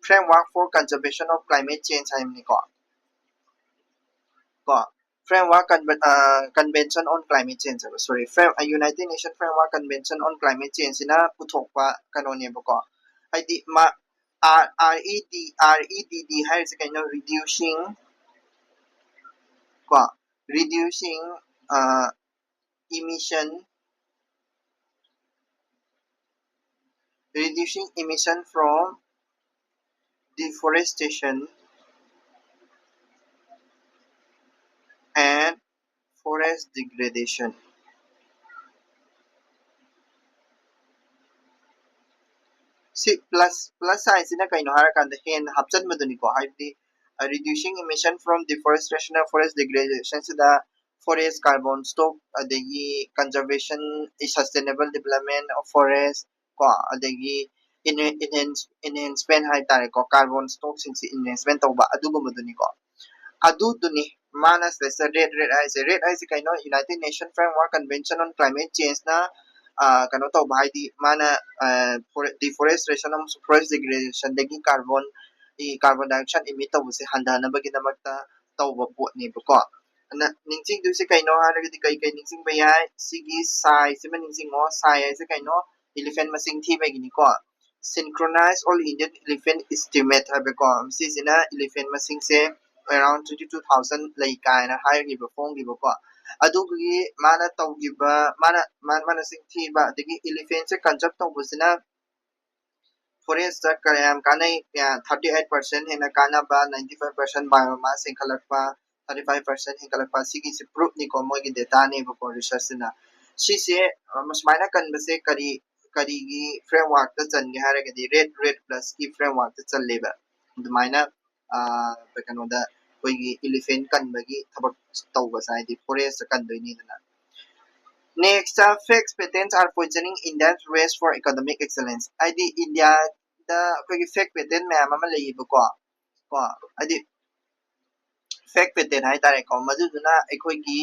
Framework for Conservation of Climate Change ꯍꯥꯏꯕꯅꯤꯀꯣ꯫ ꯀꯣ, Framework Convention on Climate Change ꯍꯥꯏꯕ, sorry, United Nations Framework Convention on Climate Changeꯁꯤꯅ ꯄꯨꯊꯣꯛꯄ ꯀꯩꯅꯣꯅꯦꯕꯀꯣ꯫ ꯍꯥꯏꯗꯤ ꯃꯥ RED, REDD ꯍꯥꯏꯔꯤꯁꯦ ꯀꯩꯅꯣ? Reducing ꯀꯣ, reducing emission, reducing emission from deforestation and forest degradation. ꯁꯤ plus, plus signꯁꯤꯅ ꯀꯩꯅꯣ ꯍꯥꯏꯔꯀꯥꯟꯗ ꯍꯦꯟꯅ ꯍꯥꯞꯆꯟꯕꯗꯨꯅꯤꯀꯣ꯫ ꯍꯥꯏꯕꯗꯤ reducing emission from deforestation and forest degradationꯁꯤꯗ forest carbon stock, ꯑꯗꯒꯤ conservation, sustainable development of forest ꯀꯣ, ꯑꯗꯒꯤ enhancement ꯍꯥꯏꯇꯥꯔꯦꯀꯣ, carbon stockꯁꯤꯡꯁꯤ enhancement ꯇꯧꯕ ꯑꯗꯨꯒꯨꯝꯕꯗꯨꯅꯤꯀꯣ꯫ ꯑꯗꯨꯗꯨꯅꯤ ꯃꯥꯅ ꯁꯤꯗꯩꯁꯤꯗ red, red ꯍꯥꯏꯁꯦ꯫ Red ꯍꯥꯏꯁꯦ ꯀꯩꯅꯣ? United Nation Framework Convention on Climate Changeꯅ ꯀꯩꯅꯣ ꯇꯧꯕ, ꯍꯥꯏꯗꯤ ꯃꯥꯅ deforestation ꯑꯃꯁꯨꯡ forest degradationꯗꯒꯤ carbon, carbon dioxide emit ꯇꯧꯕꯁꯦ ꯍꯟꯊꯅꯕꯒꯤꯗꯃꯛꯇ ꯇꯧꯕ ꯄꯣꯠꯅꯦꯕꯀꯣ꯫ ꯑꯗꯨꯅ ꯅꯤꯡꯁꯤꯡꯗꯣꯏꯁꯦ ꯀꯩꯅꯣ ꯍꯥꯏꯔꯒꯗꯤ ꯀꯩ ꯀꯩ ꯅꯤꯡꯁꯤꯡꯕ ꯌꯥꯏ? ꯁꯤꯒꯤ sizeꯁꯤꯃ ꯅꯤꯡꯁꯤꯡꯉꯣ꯫ Size ꯍꯥꯏꯁꯦ ꯀꯩꯅꯣ? Elephant ꯃꯁꯤꯡ ꯊꯤꯕꯒꯤꯅꯤꯀꯣ꯫ Synchronize All Indian Elephant Estimate ꯍꯥꯏꯕꯀꯣ, ꯁꯤꯁꯤꯅ elephant ꯃꯁꯤꯡꯁꯦ around twenty two thousand ꯂꯩ ꯀꯥꯏꯅ ꯍꯥꯏꯈꯤꯕ ꯐꯣꯡꯈꯤꯕꯀꯣ꯫ ꯑꯗꯨꯒꯤ ꯃꯥꯅ ꯇꯧꯈꯤꯕ, ꯃꯥꯅ ꯃꯥꯅ ꯃꯥꯅ ꯆꯤꯟꯊꯤꯕ ꯑꯗꯒꯤ elephantꯁꯦ conserve ꯇꯧꯕꯁꯤꯅ forestꯇ ꯀꯌꯥꯝ ꯀꯥꯟꯅꯩ? Thirty eight percent ꯍꯦꯟꯅ ꯀꯥꯟꯅꯕ, ninety five percent biomass ꯍꯦꯟꯒꯠꯂꯛꯄ, thirty five percent ꯍꯦꯟꯒꯠꯂꯛꯄ, ꯁꯤꯒꯤꯁꯦ proofꯅꯤꯀꯣ, ꯃꯣꯏꯒꯤ dataꯅꯦꯕꯀꯣ, researchꯁꯤꯅ꯫ ꯁꯤꯁꯦ ꯑ, ꯁꯨꯃꯥꯏꯅ ꯀꯟꯕꯁꯦ ꯀꯔꯤ ꯀꯔꯤꯒꯤ frameworkꯇ ꯆꯟꯒꯦ ꯍꯥꯏꯔꯒꯗꯤ red REDD Plusꯀꯤ frameworkꯇ ꯆꯜꯂꯦꯕ꯫ ꯑꯗꯨꯃꯥꯏꯅ ꯑ, ꯀꯩꯅꯣꯗ ꯑꯩꯈꯣꯏꯒꯤ elephant ꯀꯟꯕꯒꯤ ꯊꯕꯛ ꯇꯧꯕꯁꯦ, ꯍꯥꯏꯗꯤ forestꯇ ꯀꯟꯗꯣꯏꯅꯤꯗꯅ꯫ Next, uh, fake patents are poisoning India's race for academic excellence. ꯍꯥꯏꯗꯤ ꯏꯟꯗꯤꯌꯥꯗ ꯑꯩꯈꯣꯏꯒꯤ fake patent ꯃꯌꯥꯝ ꯑꯃ ꯂꯩꯌꯦꯕꯀꯣ, ꯀꯣ, ꯍꯥꯏꯗꯤ fake patent ꯍꯥꯏꯇꯥꯔꯦꯀꯣ, ꯃꯗꯨꯗꯨꯅ ꯑꯩꯈꯣꯏꯒꯤ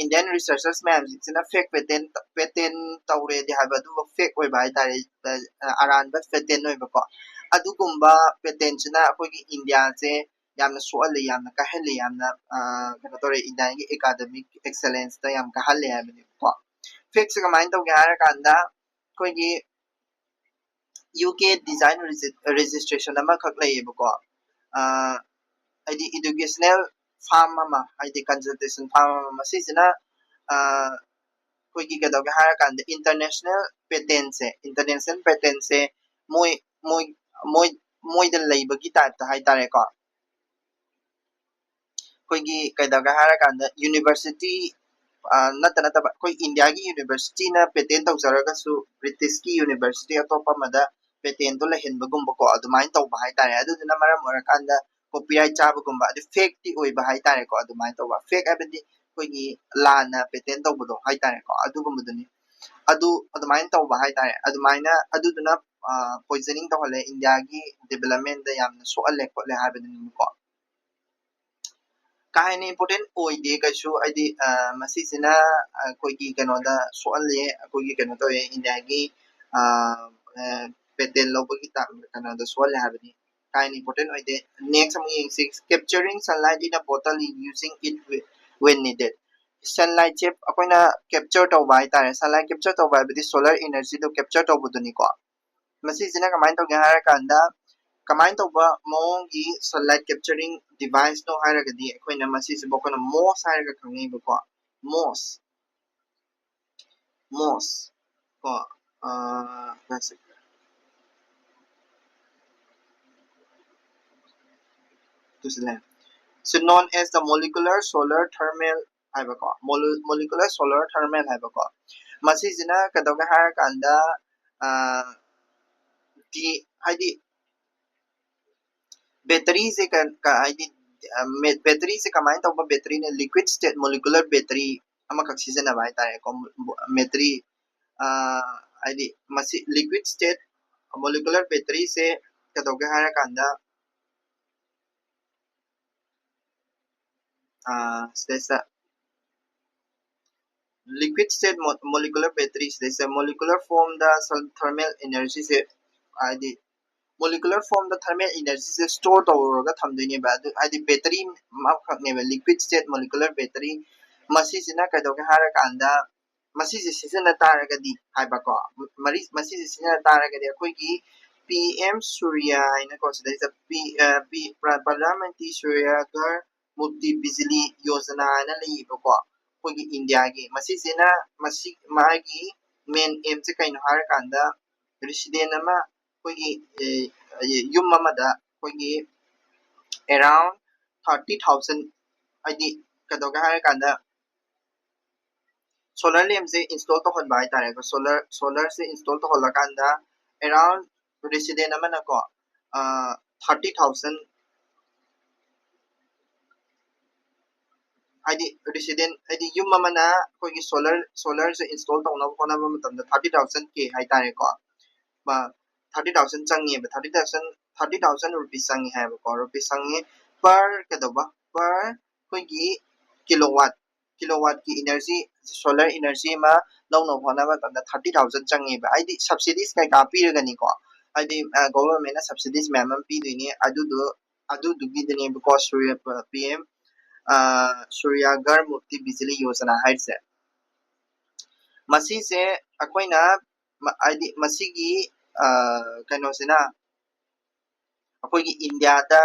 Indian researchers ꯃꯌꯥꯝꯁꯤꯡꯁꯤꯅ fake patent patent ꯇꯧꯔꯦꯗꯤ ꯍꯥꯏꯕ, ꯑꯗꯨꯒ fake ꯑꯣꯏꯕ ꯍꯥꯏꯇꯥꯔꯦ, ꯑꯔꯥꯟꯕ patent ꯑꯣꯏꯕꯀꯣ, ꯑꯗꯨꯒꯨꯝꯕ patentꯁꯤꯅ ꯑꯩꯈꯣꯏꯒꯤ ꯏꯟꯗꯤꯌꯥꯁꯦ ꯌꯥꯝꯅ ꯁꯣꯛꯍꯜꯂꯦ, ꯌꯥꯝꯅ ꯀꯥꯏꯍꯜꯂꯦ, ꯌꯥꯝꯅ ꯀꯩꯅꯣ ꯇꯧꯔꯦ, ꯏꯟꯗꯤꯌꯥꯒꯤ academic excellenceꯇ ꯌꯥꯝ ꯀꯥꯏꯍꯜꯂꯦ ꯍꯥꯏꯕꯅꯦꯕꯀꯣ꯫ Fakeꯁꯦ ꯀꯃꯥꯏꯅ ꯇꯧꯒꯦ ꯍꯥꯏꯔꯀꯥꯟꯗ ꯑꯩꯈꯣꯏꯒꯤ ꯌꯨ ꯀꯦ design registration ꯑꯃꯈꯛ ꯂꯩꯌꯦꯕꯀꯣ, ꯍꯥꯏꯗꯤ educational firm ꯑꯃ, ꯍꯥꯏꯗꯤ consultation firm ꯑꯃ, ꯃꯁꯤꯁꯤꯅ ꯑꯩꯈꯣꯏꯒꯤ ꯀꯩꯗꯧꯒꯦ ꯍꯥꯏꯔꯀꯥꯟꯗ international patentꯁꯦ, international patentꯁꯦ ꯃꯣꯏ ꯃꯣꯏ ꯃꯣꯏ ꯃꯣꯏꯗ ꯂꯩꯕꯒꯤ typeꯇ ꯍꯥꯏꯇꯥꯔꯦꯀꯣ꯫ ꯑꯩꯈꯣꯏꯒꯤ ꯀꯩꯗꯧꯒꯦ ꯍꯥꯏꯔꯀꯥꯟꯗ university ꯅꯠꯇ ꯅꯠꯇꯕ ꯑꯩꯈꯣꯏ ꯏꯟꯗꯤꯌꯥꯒꯤ universityꯅ patent ꯇꯧꯖꯔꯒꯁꯨ Britishꯀꯤ university ꯑꯇꯣꯞꯄ ꯑꯃꯗ patentꯗꯣ ꯂꯩꯍꯟꯕꯒꯨꯝꯕꯀꯣ, ꯑꯗꯨꯃꯥꯏꯅ ꯇꯧꯕ ꯍꯥꯏꯇꯥꯔꯦ꯫ ꯑꯗꯨꯗꯨꯅ ꯃꯔꯝ ꯑꯣꯏꯔꯀꯥꯟꯗ copyright ꯆꯥꯕꯒꯨꯝꯕ, ꯑꯗꯨ fakeꯇꯤ ꯑꯣꯏꯕ ꯍꯥꯏꯇꯥꯔꯦꯀꯣ꯫ ꯑꯗꯨꯃꯥꯏꯅ ꯇꯧꯕ, fake ꯍꯥꯏꯕꯗꯤ ꯑꯩꯈꯣꯏꯒꯤ ꯂꯥꯟꯅ patent ꯇꯧꯕꯗꯣ ꯍꯥꯏꯇꯥꯔꯦꯀꯣ, ꯑꯗꯨꯒꯨꯝꯕꯗꯨꯅꯤ꯫ ꯑꯗꯨ ꯑꯗꯨꯃꯥꯏꯅ ꯇꯧꯕ ꯍꯥꯏꯇꯥꯔꯦ꯫ ꯑꯗꯨꯃꯥꯏꯅ ꯑꯗꯨꯗꯨꯅ poisoning ꯇꯧꯍꯜꯂꯦ, ꯏꯟꯗꯤꯌꯥꯒꯤ developmentꯗ ꯌꯥꯝꯅ ꯁꯣꯛꯍꯜꯂꯦ ꯈꯣꯠꯂꯦ ꯍꯥꯏꯕꯗꯨꯅꯤꯀꯣ꯫ ꯀꯥ ꯍꯦꯟꯅ important ꯑꯣꯏꯗꯦ ꯀꯩꯁꯨ, ꯍꯥꯏꯗꯤ ꯃꯁꯤꯁꯤꯅ ꯑꯩꯈꯣꯏꯒꯤ ꯀꯩꯅꯣꯗ ꯁꯣꯛꯍꯜꯂꯦ, ꯑꯩꯈꯣꯏꯒꯤ ꯀꯩꯅꯣ ꯇꯧꯋꯦ, ꯏꯟꯗꯤꯌꯥꯒꯤ patent ꯂꯧꯕꯒꯤ ꯀꯩꯅꯣꯗ ꯁꯣꯛꯍꯜꯂꯦ ꯍꯥꯏꯕꯅꯤ꯫ ꯀꯥ ꯍꯦꯟꯅ important ꯑꯣꯏꯗꯦ꯫ Next ꯑꯃꯨꯛ ꯌꯦꯡꯁꯤ, capturing sunlight in a bottle using it when needed. Sunlightꯁꯦ ꯑꯩꯈꯣꯏꯅ capture ꯇꯧꯕ ꯍꯥꯏꯇꯥꯔꯦ꯫ Sunlight capture ꯇꯧꯕ ꯍꯥꯏꯕꯗꯤ solar energyꯗꯣ capture ꯇꯧꯕꯗꯨꯅꯤꯀꯣ꯫ ꯃꯁꯤꯁꯤꯅ ꯀꯃꯥꯏꯅ ꯇꯧꯒꯦ ꯍꯥꯏꯔꯀꯥꯟꯗ, ꯀꯃꯥꯏꯅ ꯇꯧꯕ ꯃꯑꯣꯡꯒꯤ sunlight capturing device ꯅꯣ ꯍꯥꯏꯔꯒꯗꯤ, ꯑꯩꯈꯣꯏꯅ ꯃꯁꯤꯁꯤꯕꯨ ꯑꯩꯈꯣꯏꯅ MOSS ꯍꯥꯏꯔꯒ ꯈꯪꯅꯩꯕꯀꯣ꯫ MOSS, MOSS ꯀꯣ, ꯑꯥ, ꯁꯤ known as the molecular solar thermal ꯍꯥꯏꯕꯀꯣ, molecular solar thermal ꯍꯥꯏꯕꯀꯣ꯫ ꯃꯁꯤꯁꯤꯅ ꯀꯩꯗꯧꯒꯦ ꯍꯥꯏꯔꯀꯥꯟꯗ, ꯑꯥ, ꯗꯤ, ꯍꯥꯏꯗꯤ battery ꯁꯦ ꯀ-, ꯀ-, ꯍꯥꯏꯗꯤ, ꯑ, ꯃꯦ-, battery ꯁꯦ ꯀꯃꯥꯏꯅ ꯇꯧꯕ battery ꯅꯣ? Liquid state molecular battery ꯑꯃꯈꯛ ꯁꯤꯖꯤꯟꯅꯕ ꯍꯥꯏꯇꯥꯔꯦꯀꯣ꯫ ꯕꯦ-, battery, ꯑ, ꯍꯥꯏꯗꯤ ꯃꯁꯤ liquid state molecular battery ꯁꯦ ꯀꯩꯗꯧꯒꯦ ꯍꯥꯏꯔꯀꯥꯟꯗ, ꯑ, ꯁꯤꯗꯩꯁꯤꯗ liquid state mo-, molecular battery ꯁꯤꯗꯩꯁꯤꯗ molecular form ꯗ ꯁꯜ-, thermal energy ꯁꯦ, ꯍꯥꯏꯗꯤ molecular form ꯗ thermal energy ꯁꯦ store ꯇꯧꯔꯒ ꯊꯝꯗꯣꯏꯅꯦꯕ꯫ ꯑꯗꯨ ꯍꯥꯏꯗꯤ battery ꯑꯃꯈꯛꯅꯦꯕ, liquid state molecular battery꯫ ꯃꯁꯤꯁꯤꯅ ꯀꯩꯗꯧꯒꯦ ꯍꯥꯏꯔꯀꯥꯟꯗ, ꯃꯁꯤꯁꯦ ꯁꯤꯖꯤꯟꯅ ꯇꯥꯔꯒꯗꯤ ꯍꯥꯏꯕꯀꯣ, ꯃꯔꯤ-, ꯃꯁꯤꯁꯦ ꯁꯤꯖꯤꯟꯅ ꯇꯥꯔꯒꯗꯤ ꯑꯩꯈꯣꯏꯒꯤ PM ꯁꯨꯔꯌ ꯍꯥꯏꯅꯀꯣ, ꯁꯤꯗꯩꯁꯤꯗ ꯄꯤ-, ꯑ, ꯄꯤ-, ꯄ꯭ꯔ-, ꯄ꯭ꯔꯙꯥꯟ ꯃꯟꯇ꯭ꯔꯤ ꯁꯨꯔꯌ ꯘꯔ ꯃꯨꯛꯇꯤ ꯕꯤꯖꯂꯤ ꯌꯣꯖꯅꯥ ꯍꯥꯏꯅ ꯂꯩꯌꯦꯕꯀꯣ, ꯑꯩꯈꯣꯏꯒꯤ ꯏꯟꯗꯤꯌꯥꯒꯤ꯫ ꯃꯁꯤꯁꯤꯅ, ꯃꯁꯤ, ꯃꯥꯒꯤ main aim ꯁꯦ ꯀꯩꯅꯣ ꯍꯥꯏꯔꯀꯥꯟꯗ, resident ꯑꯃ, ꯑꯩꯈꯣꯏꯒꯤ, ꯑꯦ, ꯌꯨꯝ ꯑꯃꯗ ꯑꯩꯈꯣꯏꯒꯤ around thirty thousand, ꯍꯥꯏꯗꯤ ꯀꯩꯗꯧꯒꯦ ꯍꯥꯏꯔꯀꯥꯟꯗ, solar lamp ꯁꯦ install ꯇꯧꯍꯟꯕ ꯍꯥꯏꯇꯥꯔꯦꯀꯣ꯫ Solar, solar ꯁꯦ install ꯇꯧꯍꯜꯂꯀꯥꯟꯗ around resident ꯑꯃꯅꯀꯣ, ꯑ, thirty thousand, ꯍꯥꯏꯗꯤ resident, ꯍꯥꯏꯗꯤ ꯌꯨꯝ ꯑꯃꯅ ꯑꯩꯈꯣꯏꯒꯤ solar, solar ꯁꯦ install ꯇꯧꯅꯕ ꯍꯣꯠꯅꯕ ꯃꯇꯝꯗ thirty thousand K ꯍꯥꯏꯇꯥꯔꯦꯀꯣ꯫ ꯃ-, thirty thousand ꯆꯪꯉꯦꯕ, thirty thousand, thirty thousand rupees ꯆꯪꯉꯦ ꯍꯥꯏꯕꯀꯣ, rupees ꯆꯪꯉꯦ per ꯀꯩꯗꯧꯕ, per ꯑꯩꯈꯣꯏꯒꯤ kilowatt, kilowatt ꯀꯤ energy, solar energy ꯑꯃ ꯂꯧꯅꯕ ꯍꯣꯠꯅꯕ ꯃꯇꯝꯗ thirty thousand ꯆꯪꯉꯦꯕ꯫ ꯍꯥꯏꯗꯤ subsidies ꯀꯩꯀꯥ ꯄꯤꯔꯒꯅꯤꯀꯣ, ꯍꯥꯏꯗꯤ, ꯑ, government ꯅ subsidies ꯃꯌꯥꯝ ꯑꯃ ꯄꯤꯗꯣꯏꯅꯦ, ꯑꯗꯨꯗꯣ, ꯑꯗꯨꯗꯨꯒꯤꯗꯅꯦꯕꯀꯣ ꯁꯨꯔꯌ, PM, ꯑ, ꯁꯨꯔꯌ ꯘꯔ ꯃꯨꯛꯇꯤ ꯕꯤꯖꯂꯤ ꯌꯣꯖꯅꯥ ꯍꯥꯏꯔꯤꯁꯦ꯫ ꯃꯁꯤꯁꯦ ꯑꯩꯈꯣꯏꯅ ꯃ-, ꯍꯥꯏꯗꯤ ꯃꯁꯤꯒꯤ ꯀꯩꯅꯣꯁꯤꯅ ꯑꯩꯈꯣꯏꯒꯤ ꯏꯟꯗꯤꯌꯥꯗ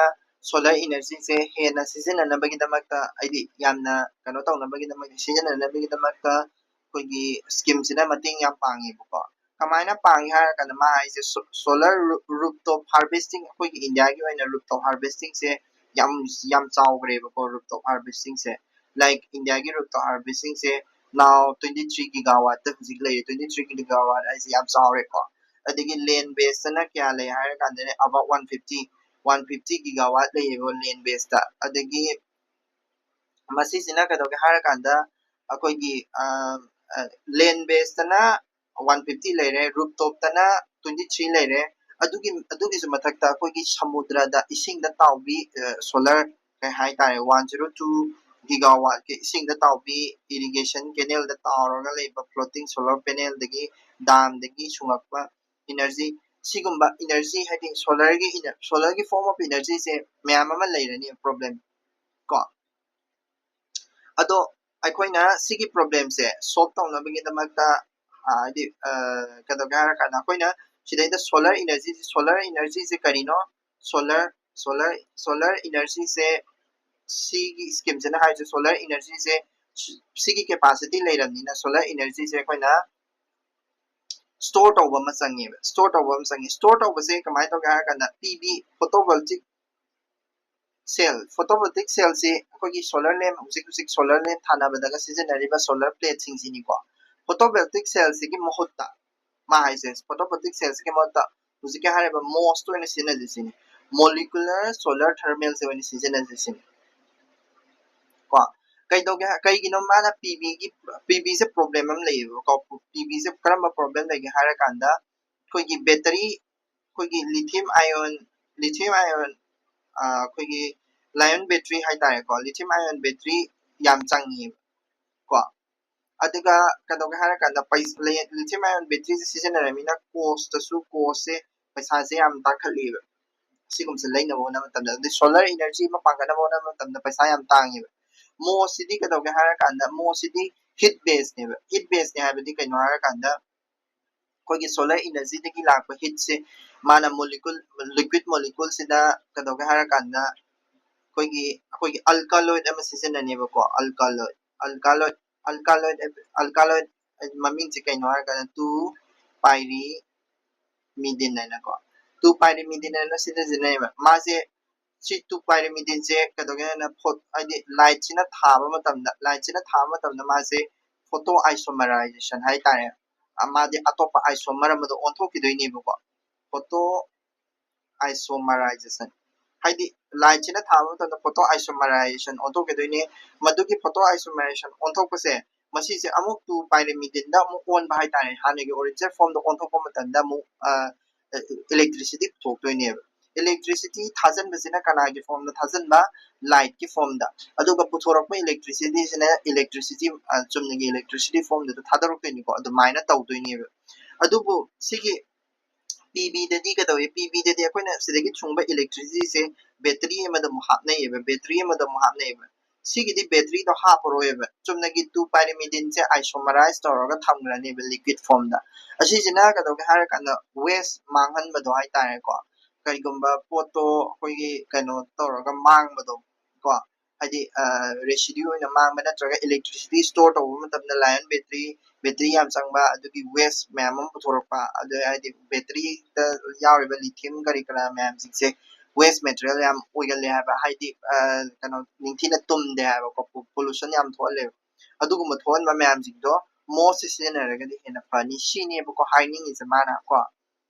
solar energyꯁꯦ ꯍꯦꯟꯅ ꯁꯤꯖꯤꯟꯅꯅꯕꯒꯤꯗꯃꯛꯇ, ꯍꯥꯏꯗꯤ ꯌꯥꯝꯅ ꯀꯩꯅꯣ ꯇꯧꯅꯕꯒꯤꯗꯃꯛꯇ, ꯁꯤꯖꯤꯟꯅꯅꯕꯒꯤꯗꯃꯛꯇ ꯑꯩꯈꯣꯏꯒꯤ schemeꯁꯤꯅ ꯃꯇꯦꯡ ꯌꯥꯝ ꯄꯥꯡꯉꯦꯕꯀꯣ꯫ ꯀꯃꯥꯏꯅ ꯄꯥꯡꯉꯤ ꯍꯥꯏꯔ ꯀꯥꯟꯗ, ꯃꯥ ꯍꯥꯏꯁꯦ solar rooftop harvesting, ꯑꯩꯈꯣꯏꯒꯤ ꯏꯟꯗꯤꯌꯥꯒꯤ ꯑꯣꯏꯅ rooftop harvestingꯁꯦ ꯌꯥꯝ ꯌꯥꯝ ꯆꯥꯎꯈ꯭ꯔꯦꯕꯀꯣ꯫ Rooftop harvestingꯁꯦ, like, ꯏꯟꯗꯤꯌꯥꯒꯤ rooftop harvestingꯁꯦ now twenty three gigawattꯇ ꯍꯧꯖꯤꯛ ꯂꯩꯔꯦ꯫ Twenty three gigawatt ꯍꯥꯏꯁꯦ ꯌꯥꯝ ꯆꯥꯎꯔꯦꯀꯣ꯫ ꯑꯗꯒꯤ land baseꯇꯅ ꯀꯌꯥ ꯂꯩ ꯍꯥꯏꯔ ꯀꯥꯟꯗꯅꯦ, about one fifty, one fifty gigawatt ꯂꯩꯌꯦꯕ land baseꯇ꯫ ꯑꯗꯒꯤ ꯃꯁꯤꯁꯤꯅ ꯀꯩꯗꯧꯒꯦ ꯍꯥꯏꯔ ꯀꯥꯟꯗ, ꯑꯩꯈꯣꯏꯒꯤ land baseꯇꯅ one fifty ꯂꯩꯔꯦ, rooftopꯇꯅ twenty three ꯂꯩꯔꯦ꯫ ꯑꯗꯨꯒꯤ ꯑꯗꯨꯒꯤꯁꯨ ꯃꯊꯛꯇ ꯑꯩꯈꯣꯏꯒꯤ ꯁꯃꯨꯗ꯭ꯔꯗ, ꯏꯁꯤꯡꯗ ꯇꯥꯎꯕꯤ solar, ꯀꯩ ꯍꯥꯏꯇꯥꯔꯦ, one zero two gigawattꯀꯤ ꯏꯁꯤꯡꯗ ꯇꯥꯎꯕꯤ, irrigation canalꯗ ꯇꯥꯎꯔꯒ ꯂꯩꯕ floating solar panelꯗꯒꯤ, damꯗꯒꯤ ꯁꯨꯡꯉꯛꯄ energy꯫ ꯁꯤꯒꯨꯝꯕ energy, ꯍꯥꯏꯗꯤ solarꯒꯤ solarꯒꯤ form of energyꯁꯦ ꯃꯌꯥꯝ ꯑꯃ ꯂꯩꯔꯅꯤ, problem ꯀꯣ꯫ ꯑꯗꯣ ꯑꯩꯈꯣꯏꯅ ꯁꯤꯒꯤ problemꯁꯦ solve ꯇꯧꯅꯕꯒꯤꯗꯃꯛꯇ, ꯍꯥꯏꯗꯤ ꯀꯩꯗꯧꯒꯦ ꯍꯥꯏꯔ ꯀꯥꯟꯗ, ꯑꯩꯈꯣꯏꯅ ꯁꯤꯗꯩꯗ solar energy, solar energyꯁꯦ ꯀꯔꯤꯅꯣ? Solar solar solar energyꯁꯦ, ꯁꯤꯒꯤ schemeꯁꯤꯅ ꯍꯥꯏꯔꯤꯁꯦ solar energyꯁꯦ, ꯁꯤꯒꯤ capacity ꯂꯩꯔꯕꯅꯤꯅ solar energyꯁꯦ ꯑꯩꯈꯣꯏꯅ store ꯇꯧꯕ ꯑꯃ ꯆꯪꯉꯦꯕ꯫ Store ꯇꯧꯕ ꯑꯃ ꯆꯪꯉꯦ꯫ Store ꯇꯧꯕꯁꯦ ꯀꯃꯥꯏꯅ ꯇꯧꯒꯦ ꯍꯥꯏꯔ ꯀꯥꯟꯗ, PV, photovoltaic cell, photovoltaic cellꯁꯤ ꯑꯩꯈꯣꯏꯒꯤ solar lamp, ꯍꯧꯖꯤꯛ ꯍꯧꯖꯤꯛ solar lamp ꯊꯥꯅꯕꯗꯒ ꯁꯤꯖꯤꯟꯅꯔꯤꯕ solar plateꯁꯤꯡꯁꯤꯅꯤꯀꯣ꯫ Photovoltaic cellꯁꯤꯒꯤ ꯃꯍꯨꯠꯇ, ꯃꯥ ꯍꯥꯏꯁꯦ, photovoltaic cellꯁꯤꯒꯤ ꯃꯍꯨꯠꯇ ꯍꯧꯖꯤꯛꯀꯤ ꯍꯥꯏꯔꯤꯕ MOSꯇ ꯑꯣꯏꯅ ꯁꯤꯖꯤꯟꯅꯁꯦ ꯁꯤꯅꯤ, molecular solar thermalꯁꯦ ꯑꯣꯏꯅ ꯁꯤꯖꯤꯟꯅꯁꯦ ꯁꯤꯅꯤ ꯀꯣ꯫ ꯀꯩꯗꯧꯒꯦ ꯍꯥꯏ- ꯀꯩꯒꯤꯅꯣ ꯃꯥꯅ PVꯒꯤ, PVꯁꯦ problem ꯑꯃ ꯂꯩꯌꯦꯕꯀꯣ꯫ PVꯁꯦ ꯀꯔꯝꯕ problem ꯂꯩꯒꯦ ꯍꯥꯏꯔ ꯀꯥꯟꯗ, ꯑꯩꯈꯣꯏꯒꯤ battery, ꯑꯩꯈꯣꯏꯒꯤ lithium ion, lithium ion, ꯑꯩꯈꯣꯏꯒꯤ ion battery ꯍꯥꯏꯇꯥꯔꯦꯀꯣ, lithium ion battery ꯌꯥꯝ ꯆꯪꯉꯦꯕ ꯀꯣ꯫ ꯑꯗꯨꯒ ꯀꯩꯗꯧꯒꯦ ꯍꯥꯏꯔ ꯀꯥꯟꯗ, lithium ion batteryꯁꯦ ꯁꯤꯖꯤꯟꯅꯔꯕꯅꯤꯅ costꯇꯁꯨ, costꯁꯦ, ꯄꯩꯁꯥꯁꯦ ꯌꯥꯝ ꯇꯥꯡꯈꯠꯂꯤꯕ꯫ ꯁꯤꯒꯨꯝꯕꯁꯦ ꯂꯩꯅꯕ ꯍꯣꯠꯅꯕ ꯃꯇꯝꯗ, ꯑꯗꯩ solar energy ꯑꯃ ꯄꯥꯡꯒꯠꯅꯕ ꯍꯣꯠꯅꯕ ꯃꯇꯝꯗ ꯄꯩꯁꯥ ꯌꯥꯝ ꯇꯥꯡꯉꯦꯕ꯫ MOSꯁꯤꯗꯤ ꯀꯩꯗꯧꯒꯦ ꯍꯥꯏꯔ ꯀꯥꯟꯗ, MOSꯁꯤꯗꯤ heat baseꯅꯦꯕ꯫ Heat baseꯅꯦ ꯍꯥꯏꯕꯗꯤ ꯀꯩꯅꯣ ꯍꯥꯏꯔ ꯀꯥꯟꯗ, ꯑꯩꯈꯣꯏꯒꯤ solar energyꯗꯒꯤ ꯂꯥꯛꯄ heatꯁꯦ ꯃꯥꯅ molecule, liquid moleculeꯁꯤꯗ ꯀꯩꯗꯧꯒꯦ ꯍꯥꯏꯔꯀꯥꯟꯗ ꯑꯩꯈꯣꯏꯒꯤ ꯑꯩꯈꯣꯏꯒꯤ alkaloid ꯑꯃ ꯁꯤꯖꯤꯟꯅꯅꯦꯕꯀꯣ, alkaloid, alkaloid, alkaloid, alkaloid ꯃꯃꯤꯡꯁꯦ ꯀꯩꯅꯣ ꯍꯥꯏꯔꯀꯥꯟꯗ two pyrimidine ꯍꯥꯏꯅꯀꯣ, two pyrimidine ꯍꯥꯏꯅ ꯁꯤꯖꯤꯟꯅꯩꯌꯦꯕ꯫ ꯃꯥꯁꯦ ꯁꯤ two pyrimidineꯁꯦ ꯀꯩꯗꯧꯒꯦ ꯍꯥꯏꯅ ꯍꯥꯏꯗꯤ lightꯁꯤꯅ ꯊꯥꯕ ꯃꯇꯝꯗ, lightꯁꯤꯅ ꯊꯥꯕ ꯃꯇꯝꯗ ꯃꯥꯁꯦ photoisomerization ꯍꯥꯏꯇꯥꯔꯦ, ꯃꯥꯗꯤ ꯑꯇꯣꯞꯄ isomer ꯑꯃꯗ ꯑꯣꯟꯊꯣꯛꯈꯤꯗꯣꯏꯅꯦꯕꯀꯣ꯫ Photo isomerization ꯍꯥꯏꯗꯤ lightꯁꯤꯅ ꯊꯥꯕ ꯃꯇꯝꯗ photoisomerization ꯑꯣꯟꯊꯣꯛꯈꯤꯗꯣꯏꯅꯦ꯫ ꯃꯗꯨꯒꯤ photoisomerization ꯑꯣꯟꯊꯣꯛꯄꯁꯦ ꯃꯁꯤꯁꯦ ꯑꯃꯨꯛ two pyrimidineꯗ ꯑꯃꯨꯛ ꯑꯣꯟꯕ ꯍꯥꯏꯇꯥꯔꯦ꯫ ꯍꯥꯟꯅꯒꯤ original formꯗ ꯑꯣꯟꯊꯣꯛꯄ ꯃꯇꯝꯗ ꯑꯃꯨꯛ electricity ꯄꯨꯊꯣꯛꯇꯣꯏꯅꯦꯕ꯫ Electricity ꯊꯥꯖꯤꯟꯕꯁꯤꯅ ꯀꯅꯥꯒꯤ formꯗ ꯊꯥꯖꯤꯟꯕ? Lightꯀꯤ formꯗ꯫ ꯑꯗꯨꯒ ꯄꯨꯊꯣꯔꯛꯄ electricityꯁꯤꯅ electricity, ꯆꯨꯝꯅꯒꯤ electricity formꯗꯨꯗ ꯊꯥꯗꯣꯔꯛꯇꯣꯏꯅꯤꯀꯣ꯫ ꯑꯗꯨꯃꯥꯏꯅ ꯇꯧꯗꯣꯏꯅꯦꯕ꯫ ꯑꯗꯨꯕꯨ ꯁꯤꯒꯤ PVꯗꯗꯤ ꯀꯩꯗꯧꯏ? PVꯗꯗꯤ ꯑꯩꯈꯣꯏꯅ ꯁꯤꯗꯒꯤ ꯁꯨꯡꯕ electricityꯁꯦ battery ꯑꯃꯗ ꯑꯃꯨꯛ ꯍꯥꯞꯅꯩꯌꯦꯕ, battery ꯑꯃꯗ ꯑꯃꯨꯛ ꯍꯥꯞꯅꯩꯌꯦꯕ꯫ ꯁꯤꯒꯤꯗꯤ batteryꯗꯣ ꯍꯥꯞꯄꯔꯣꯏꯕ, ꯆꯨꯝꯅꯒꯤ two pyrimidineꯁꯦ isomerize ꯇꯧꯔꯒ ꯊꯝꯈ꯭ꯔꯅꯦꯕ liquid formꯗ꯫ ꯑꯁꯤꯁꯤꯅ ꯀꯩꯗꯧꯒꯦ ꯍꯥꯏꯔꯀꯥꯟꯗ waste ꯃꯥꯡꯍꯟꯕꯗꯣ ꯍꯥꯏꯇꯥꯔꯦꯀꯣ꯫ ꯀꯔꯤꯒꯨꯝꯕ ꯄꯣꯠꯇꯣ ꯑꯩꯈꯣꯏꯒꯤ ꯀꯩꯅꯣ ꯇꯧꯔꯒ ꯃꯥꯡꯕꯗꯣ ꯀꯣ, ꯍꯥꯏꯗꯤ residue ꯑꯣꯏꯅ ꯃꯥꯡꯕ ꯅꯠꯇ꯭ꯔꯒ electricity store ꯇꯧꯕ ꯃꯇꯝꯗ ion battery, battery ꯌꯥꯝ ꯆꯪꯕ, ꯑꯗꯨꯒꯤ waste ꯃꯌꯥꯝ ꯑꯃ ꯄꯨꯊꯣꯔꯛꯄ, ꯑꯗꯨ ꯍꯥꯏꯗꯤ batteryꯗ ꯌꯥꯎꯔꯤꯕ lithium ꯀꯔꯤ ꯀꯔꯥ ꯃꯌꯥꯝꯁꯤꯡꯁꯦ waste material ꯌꯥꯝ ꯑꯣꯏꯒꯜꯂꯦ ꯍꯥꯏꯕ, ꯍꯥꯏꯗꯤ ꯀꯩꯅꯣ ꯅꯤꯡꯊꯤꯅ ꯇꯨꯝꯗꯦ ꯍꯥꯏꯕꯀꯣ, pollution ꯌꯥꯝ ꯊꯣꯛꯍꯜꯂꯦꯕ꯫ ꯑꯗꯨꯒꯨꯝꯕ ꯊꯣꯛꯍꯟꯕ ꯃꯌꯥꯝꯁꯤꯡꯗꯣ mossꯁꯦ ꯁꯤꯖꯤꯟꯅꯔꯒꯗꯤ ꯍꯦꯟꯅ ꯐꯅꯤ ꯁꯤꯅꯦꯕꯀꯣ ꯍꯥꯏꯅꯤꯡꯉꯤꯁꯦ ꯃꯥꯅ ꯀꯣ꯫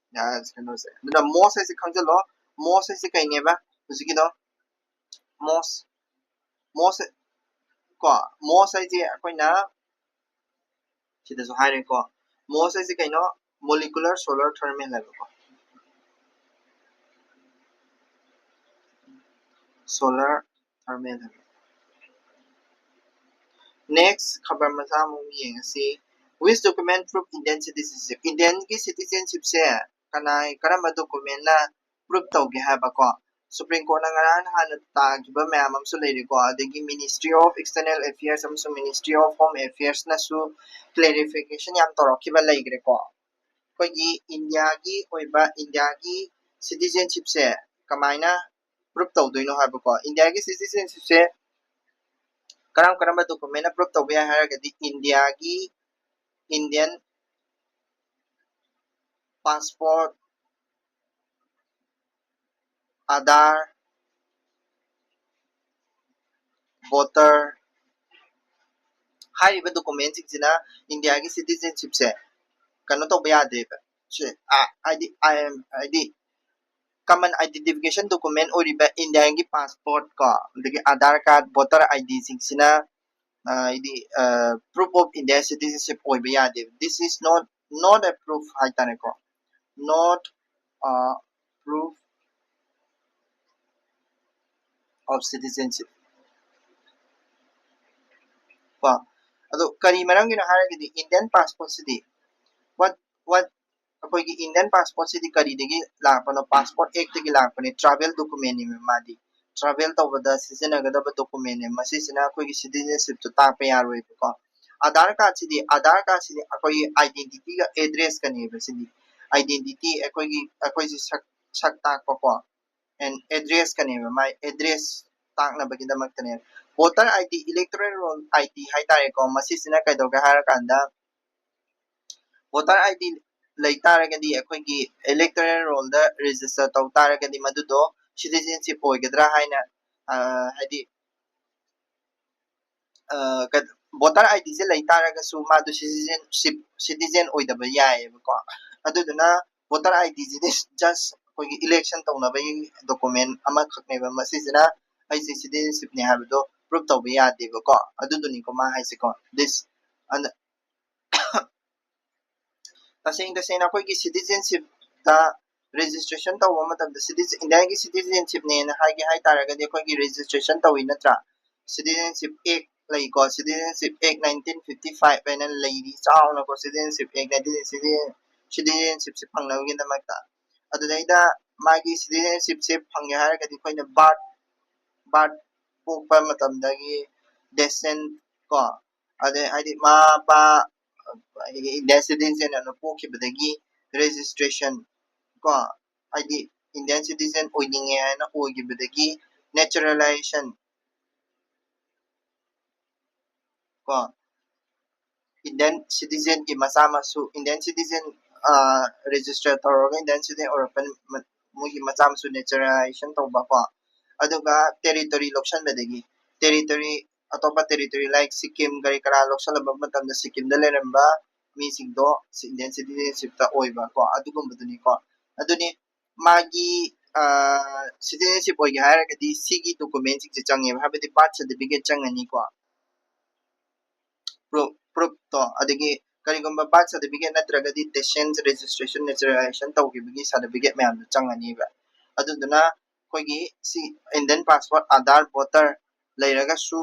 ꯀꯩꯅꯣꯁꯦ ꯑꯗꯨꯅ moss ꯍꯥꯏꯁꯦ ꯈꯪꯖꯜꯂꯣ꯫ Moss ꯍꯥꯏꯁꯦ ꯀꯩꯅꯦꯕ? ꯍꯧꯖꯤꯛꯀꯤꯗꯣ moss, moss ꯀꯣ, moss ꯍꯥꯏꯁꯦ ꯑꯩꯈꯣꯏꯅ ꯁꯤꯗꯁꯨ ꯍꯥꯏꯔꯦꯀꯣ, moss ꯍꯥꯏꯁꯦ ꯀꯩꯅꯣ? Molecular solar thermal ꯍꯥꯏꯕꯀꯣ, solar thermal ꯍꯥꯏꯕ꯫ Next ꯈꯕꯔ ꯃꯆꯥ ꯑꯃꯨꯛ ꯌꯦꯡꯉꯁꯤ꯫ Which document prove Indian citizenship? Indianꯒꯤ citizenshipꯁꯦ ꯀꯅꯥ, ꯀꯔꯝꯕ documentꯅ prove ꯇꯧꯒꯦ ꯍꯥꯏꯕꯀꯣ? Supreme Courtꯅ ꯉꯔꯥꯡ ꯅꯍꯥꯟꯅ ꯇꯥꯈꯤꯕ ꯃꯌꯥꯝ ꯑꯃꯁꯨ ꯂꯩꯔꯦꯀꯣ, ꯑꯗꯒꯤ Ministry of External Affairs ꯑꯃꯁꯨꯡ Ministry of Home Affairsꯅꯁꯨ clarification ꯌꯥꯝ ꯇꯧꯔꯛꯈꯤꯕ ꯂꯩꯈ꯭ꯔꯦꯀꯣ꯫ ꯑꯩꯈꯣꯏꯒꯤ ꯏꯟꯗꯤꯌꯥꯒꯤ ꯑꯣꯏꯕ, ꯏꯟꯗꯤꯌꯥꯒꯤ ꯁꯤꯇꯤꯖꯦꯟꯁꯤꯞꯁꯦ ꯀꯃꯥꯏꯅ ꯄ꯭ꯔꯨꯞ ꯇꯧꯗꯣꯏꯅꯣ ꯍꯥꯏꯕꯀꯣ꯫ ꯏꯟꯗꯤꯌꯥꯒꯤ ꯁꯤꯇꯤꯖꯦꯟꯁꯤꯞꯁꯦ ꯀꯔꯝ ꯀꯔꯝꯕ ꯗꯣꯀꯨꯃꯦꯟꯅ ꯄ꯭ꯔꯨꯞ ꯇꯧꯕ ꯌꯥꯏ ꯍꯥꯏꯔꯒꯗꯤ, ꯏꯟꯗꯤꯌꯥꯒꯤ ꯏꯟꯗꯤꯌꯟ ꯄꯥꯁꯄꯣꯔꯠ, ꯑꯥꯙꯥꯔ, ꯚꯣꯇꯔ ꯍꯥꯏꯔꯤꯕ ꯗꯣꯀꯨꯃꯦꯟꯁꯤꯡꯁꯤꯅ ꯏꯟꯗꯤꯌꯥꯒꯤ ꯁꯤꯇꯤꯖꯦꯟꯁꯤꯞꯁꯦ ꯀꯩꯅꯣ ꯇꯧꯕ ꯌꯥꯗꯦꯕ꯫ ꯁꯦ, ꯑ, ꯍꯥꯏꯗꯤ, ꯑꯥꯏ ꯑꯦꯝ, ꯍꯥꯏꯗꯤ ꯀꯃꯟ ꯑꯥꯏꯗꯦꯟꯇꯤꯐꯤꯀꯦꯁꯟ ꯗꯣꯀꯨꯃꯦꯟ ꯑꯣꯏꯔꯤꯕ ꯏꯟꯗꯤꯌꯥꯒꯤ ꯄꯥꯁꯄꯣꯔꯠ ꯀꯣ, ꯑꯗꯒꯤ ꯑꯥꯙꯥꯔ ꯀꯥꯔꯗ, ꯚꯣꯇꯔ ꯑꯥꯏ ꯗꯤꯁꯤꯡꯁꯤꯅ, ꯑ, ꯍꯥꯏꯗꯤ, proof of India citizenship ꯑꯣꯏꯕ ꯌꯥꯗꯦꯕ꯫ This is not, not a proof ꯍꯥꯏꯇꯥꯔꯦꯀꯣ, not a proof of citizenship ꯀꯣ꯫ ꯑꯗꯣ ꯀꯔꯤ ꯃꯔꯝꯒꯤꯅꯣ ꯍꯥꯏꯔꯒꯗꯤ, ꯏꯟꯗꯤꯌꯟ ꯄꯥꯁꯄꯣꯔꯠꯁꯤꯗꯤ what, what ꯑꯩꯈꯣꯏꯒꯤ ꯏꯟꯗꯤꯌꯟ ꯄꯥꯁꯄꯣꯔꯠꯁꯤꯗꯤ ꯀꯔꯤꯗꯒꯤ ꯂꯥꯛꯄꯅꯣ? ꯄꯥꯁꯄꯣꯔꯠ ꯑꯦꯛꯇꯒꯤ ꯂꯥꯛꯄꯅꯦ꯫ ꯇ꯭ꯔꯥꯚꯦꯜ ꯗꯣꯀꯨꯃꯦꯟꯅꯦꯕ ꯃꯥꯗꯤ, ꯇ꯭ꯔꯥꯚꯦꯜ ꯇꯧꯕꯗ ꯁꯤꯖꯤꯟꯅꯒꯗꯕ ꯗꯣꯀꯨꯃꯦꯟꯅꯦ꯫ ꯃꯁꯤꯁꯤꯅ ꯑꯩꯈꯣꯏꯒꯤ ꯁꯤꯇꯤꯖꯦꯟꯁꯤꯞꯇꯣ ꯇꯥꯛꯄ ꯌꯥꯔꯣꯏꯕꯀꯣ꯫ ꯑꯥꯙꯥꯔ ꯀꯥꯔꯗꯁꯤꯗꯤ, ꯑꯥꯙꯥꯔ ꯀꯥꯔꯗꯁꯤꯗꯤ ꯑꯩꯈꯣꯏꯒꯤ ꯑꯥꯏꯗꯦꯟꯇꯤꯇꯤꯒ ꯑꯦꯗ꯭ꯔꯦꯁꯀꯅꯦꯕ꯫ ꯁꯤꯗꯤ ꯑꯥꯏꯗꯦꯟꯇꯤꯇꯤ, ꯑꯩꯈꯣꯏꯒꯤ, ꯑꯩꯈꯣꯏꯁꯦ ꯁꯛ, ꯁꯛ ꯇꯥꯛꯄꯀꯣ, ꯑꯦꯟ ꯑꯦꯗ꯭ꯔꯦꯁꯀꯅꯦꯕ꯫ ꯃꯥꯏ ꯑꯦꯗ꯭ꯔꯦꯁ ꯇꯥꯛꯅꯕꯒꯤꯗꯃꯛꯇꯅꯦ꯫ Voter I D, electoral roll I D ꯍꯥꯏꯇꯥꯔꯦꯀꯣ꯫ ꯃꯁꯤꯁꯤꯅ ꯀꯩꯗꯧꯒꯦ ꯍꯥꯏꯔꯀꯥꯟꯗ, ꯚꯣꯇꯔ ꯑꯥꯏ ꯗꯤ ꯂꯩ ꯇꯥꯔꯒꯗꯤ, ꯑꯩꯈꯣꯏꯒꯤ ꯏꯂꯦꯛꯇꯣꯔꯦꯜ ꯔꯣꯜꯗ ꯔꯦꯖꯤꯁꯇꯔ ꯇꯧ ꯇꯥꯔꯒꯗꯤ, ꯃꯗꯨꯗꯣ ꯁꯤꯇꯤꯖꯦꯟꯁꯤꯞ ꯑꯣꯏꯒꯗ꯭ꯔꯥ ꯍꯥꯏꯅ, ꯑ, ꯍꯥꯏꯗꯤ, ꯑ, ꯀ-, ꯚꯣꯇꯔ ꯑꯥꯏ ꯗꯤꯁꯦ ꯂꯩ ꯇꯥꯔꯒꯁꯨ ꯃꯥꯗꯣ ꯁꯤꯇꯤꯖꯦꯟꯁꯤꯞ, ꯁꯤꯇꯤꯖꯦꯟ ꯑꯣꯏꯗꯕ ꯌꯥꯏꯌꯦꯕꯀꯣ꯫ ꯑꯗꯨꯗꯨꯅ ꯚꯣꯇꯔ ꯑꯥꯏ ꯗꯤꯁꯤꯗꯤ just ꯑꯩꯈꯣꯏꯒꯤ ꯏꯂꯦꯛꯁꯟ ꯇꯧꯅꯕꯒꯤ ꯗꯣꯀꯨꯃꯦꯟ ꯑꯃꯈꯛꯅꯦꯕ꯫ ꯃꯁꯤꯁꯤꯅ ꯑꯩꯁꯦ ꯁꯤꯇꯤꯖꯦꯟꯁꯤꯞꯅꯦ ꯍꯥꯏꯕꯗꯣ ꯄ꯭ꯔꯨꯞ ꯇꯧꯕ ꯌꯥꯗꯦꯕꯀꯣ꯫ ꯑꯗꯨꯗꯨꯅꯤꯀꯣ ꯃꯥ ꯍꯥꯏꯁꯦꯀꯣ꯫ This, ꯑꯗ-, ꯇꯁꯦꯡ ꯇꯁꯦꯡꯅ ꯑꯩꯈꯣꯏꯒꯤ ꯁꯤꯇꯤꯖꯦꯟꯁꯤꯞꯇ ꯔꯦꯖꯤꯁꯇ꯭ꯔꯦꯁꯟ ꯇꯧꯕ ꯃꯇꯝꯗ, ꯁꯤꯇꯤꯖꯦꯟ, ꯏꯟꯗꯤꯌꯥꯒꯤ ꯁꯤꯇꯤꯖꯦꯟꯁꯤꯞꯅꯦꯅ ꯍꯥꯏꯒꯦ ꯍꯥꯏ ꯇꯥꯔꯒꯗꯤ, ꯑꯩꯈꯣꯏꯒꯤ ꯔꯦꯖꯤꯁꯇ꯭ꯔꯦꯁꯟ ꯇꯧꯏ ꯅꯠꯇ꯭ꯔꯥ? ꯁꯤꯇꯤꯖꯦꯟꯁꯤꯞ ꯑꯦꯛ ꯂꯩꯀꯣ, ꯁꯤꯇꯤꯖꯦꯟꯁꯤꯞ ꯑꯦꯛ ꯅꯥꯏꯟꯇꯤꯟ ꯐꯤꯐꯇꯤ ꯐꯥꯏꯚ ꯍꯥꯏꯅ ꯂꯩꯔꯤ, ꯆꯥꯎꯅꯀꯣ, ꯁꯤꯇꯤꯖꯦꯟꯁꯤꯞ ꯑꯦꯛ ꯅꯥꯏꯟꯇꯤꯟ, ꯁꯤꯇꯤꯖꯦꯟꯁꯤꯞꯁꯦ ꯐꯪꯅꯕꯒꯤꯗꯃꯛꯇ꯫ ꯑꯗꯨꯗꯩꯗ ꯃꯥꯒꯤ ꯁꯤꯇꯤꯖꯦꯟꯁꯤꯞꯁꯦ ꯐꯪꯒꯦ ꯍꯥꯏꯔꯒꯗꯤ, ꯑꯩꯈꯣꯏꯅ ꯕꯥꯔꯠ, ꯕꯥꯔꯠ, ꯄꯣꯛꯄ ꯃꯇꯝꯗꯒꯤ ꯗꯦꯁꯦꯟ ꯀꯣ, ꯑꯗꯩ ꯍꯥꯏꯗꯤ ꯃꯃꯥ ꯃꯄꯥ, ꯍꯥꯏꯗꯤ ꯏꯟꯗꯤꯌꯥ ꯁꯤꯇꯤꯖꯦꯟ ꯑꯣꯏꯅ ꯄꯣꯛꯈꯤꯕꯗꯒꯤ registration ꯀꯣ, ꯍꯥꯏꯗꯤ Indian citizen ꯑꯣꯏꯅꯤꯡꯉꯦ ꯍꯥꯏꯅ ꯑꯣꯏꯈꯤꯕꯗꯒꯤ naturalization ꯀꯣ, Indian citizenꯒꯤ ꯃꯆꯥ ꯃꯁꯨ, Indian citizen register ꯇꯧꯔꯒ Indian citizen ꯑꯣꯏꯔꯛꯄ ꯃ- ꯃꯣꯏꯒꯤ ꯃꯆꯥ ꯃꯁꯨ naturalization ꯇꯧꯕ ꯀꯣ, ꯑꯗꯨꯒ territory ꯂꯧꯁꯟꯕꯗꯒꯤ territory, ꯑꯇꯣꯞꯄ territory like ꯁꯤꯛꯀꯤꯝ ꯀꯔꯤ ꯀꯔꯥ ꯂꯧꯁꯜꯂꯕ ꯃꯇꯝꯗ ꯁꯤꯛꯀꯤꯝꯗ ꯂꯩꯔꯝꯕ ꯃꯤꯁꯤꯡꯗꯣ Indian citizenshipꯇ ꯑꯣꯏꯕ ꯀꯣ, ꯑꯗꯨꯒꯨꯝꯕꯗꯨꯅꯤꯀꯣ꯫ ꯑꯗꯨꯅꯤ ꯃꯥꯒꯤ citizenship ꯑꯣꯏꯒꯦ ꯍꯥꯏꯔꯒꯗꯤ ꯁꯤꯒꯤ documentꯁꯤꯡꯁꯦ ꯆꯪꯉꯦꯕ, ꯍꯥꯏꯕꯗꯤ birth certificate ꯆꯪꯉꯅꯤꯀꯣ, proof proofꯇꯣ, ꯑꯗꯒꯤ ꯀꯔꯤꯒꯨꯝꯕ birth certificate ꯅꯠꯇ꯭ꯔꯒꯗꯤ descent registration naturalization ꯇꯧꯈꯤꯕꯒꯤ certificate ꯃꯌꯥꯝꯗꯣ ꯆꯪꯉꯅꯤꯕ꯫ ꯑꯗꯨꯗꯨꯅ ꯑꯩꯈꯣꯏꯒꯤ ꯁꯤ Indian passport, Aadhaar, voter ꯂꯩꯔꯒꯁꯨ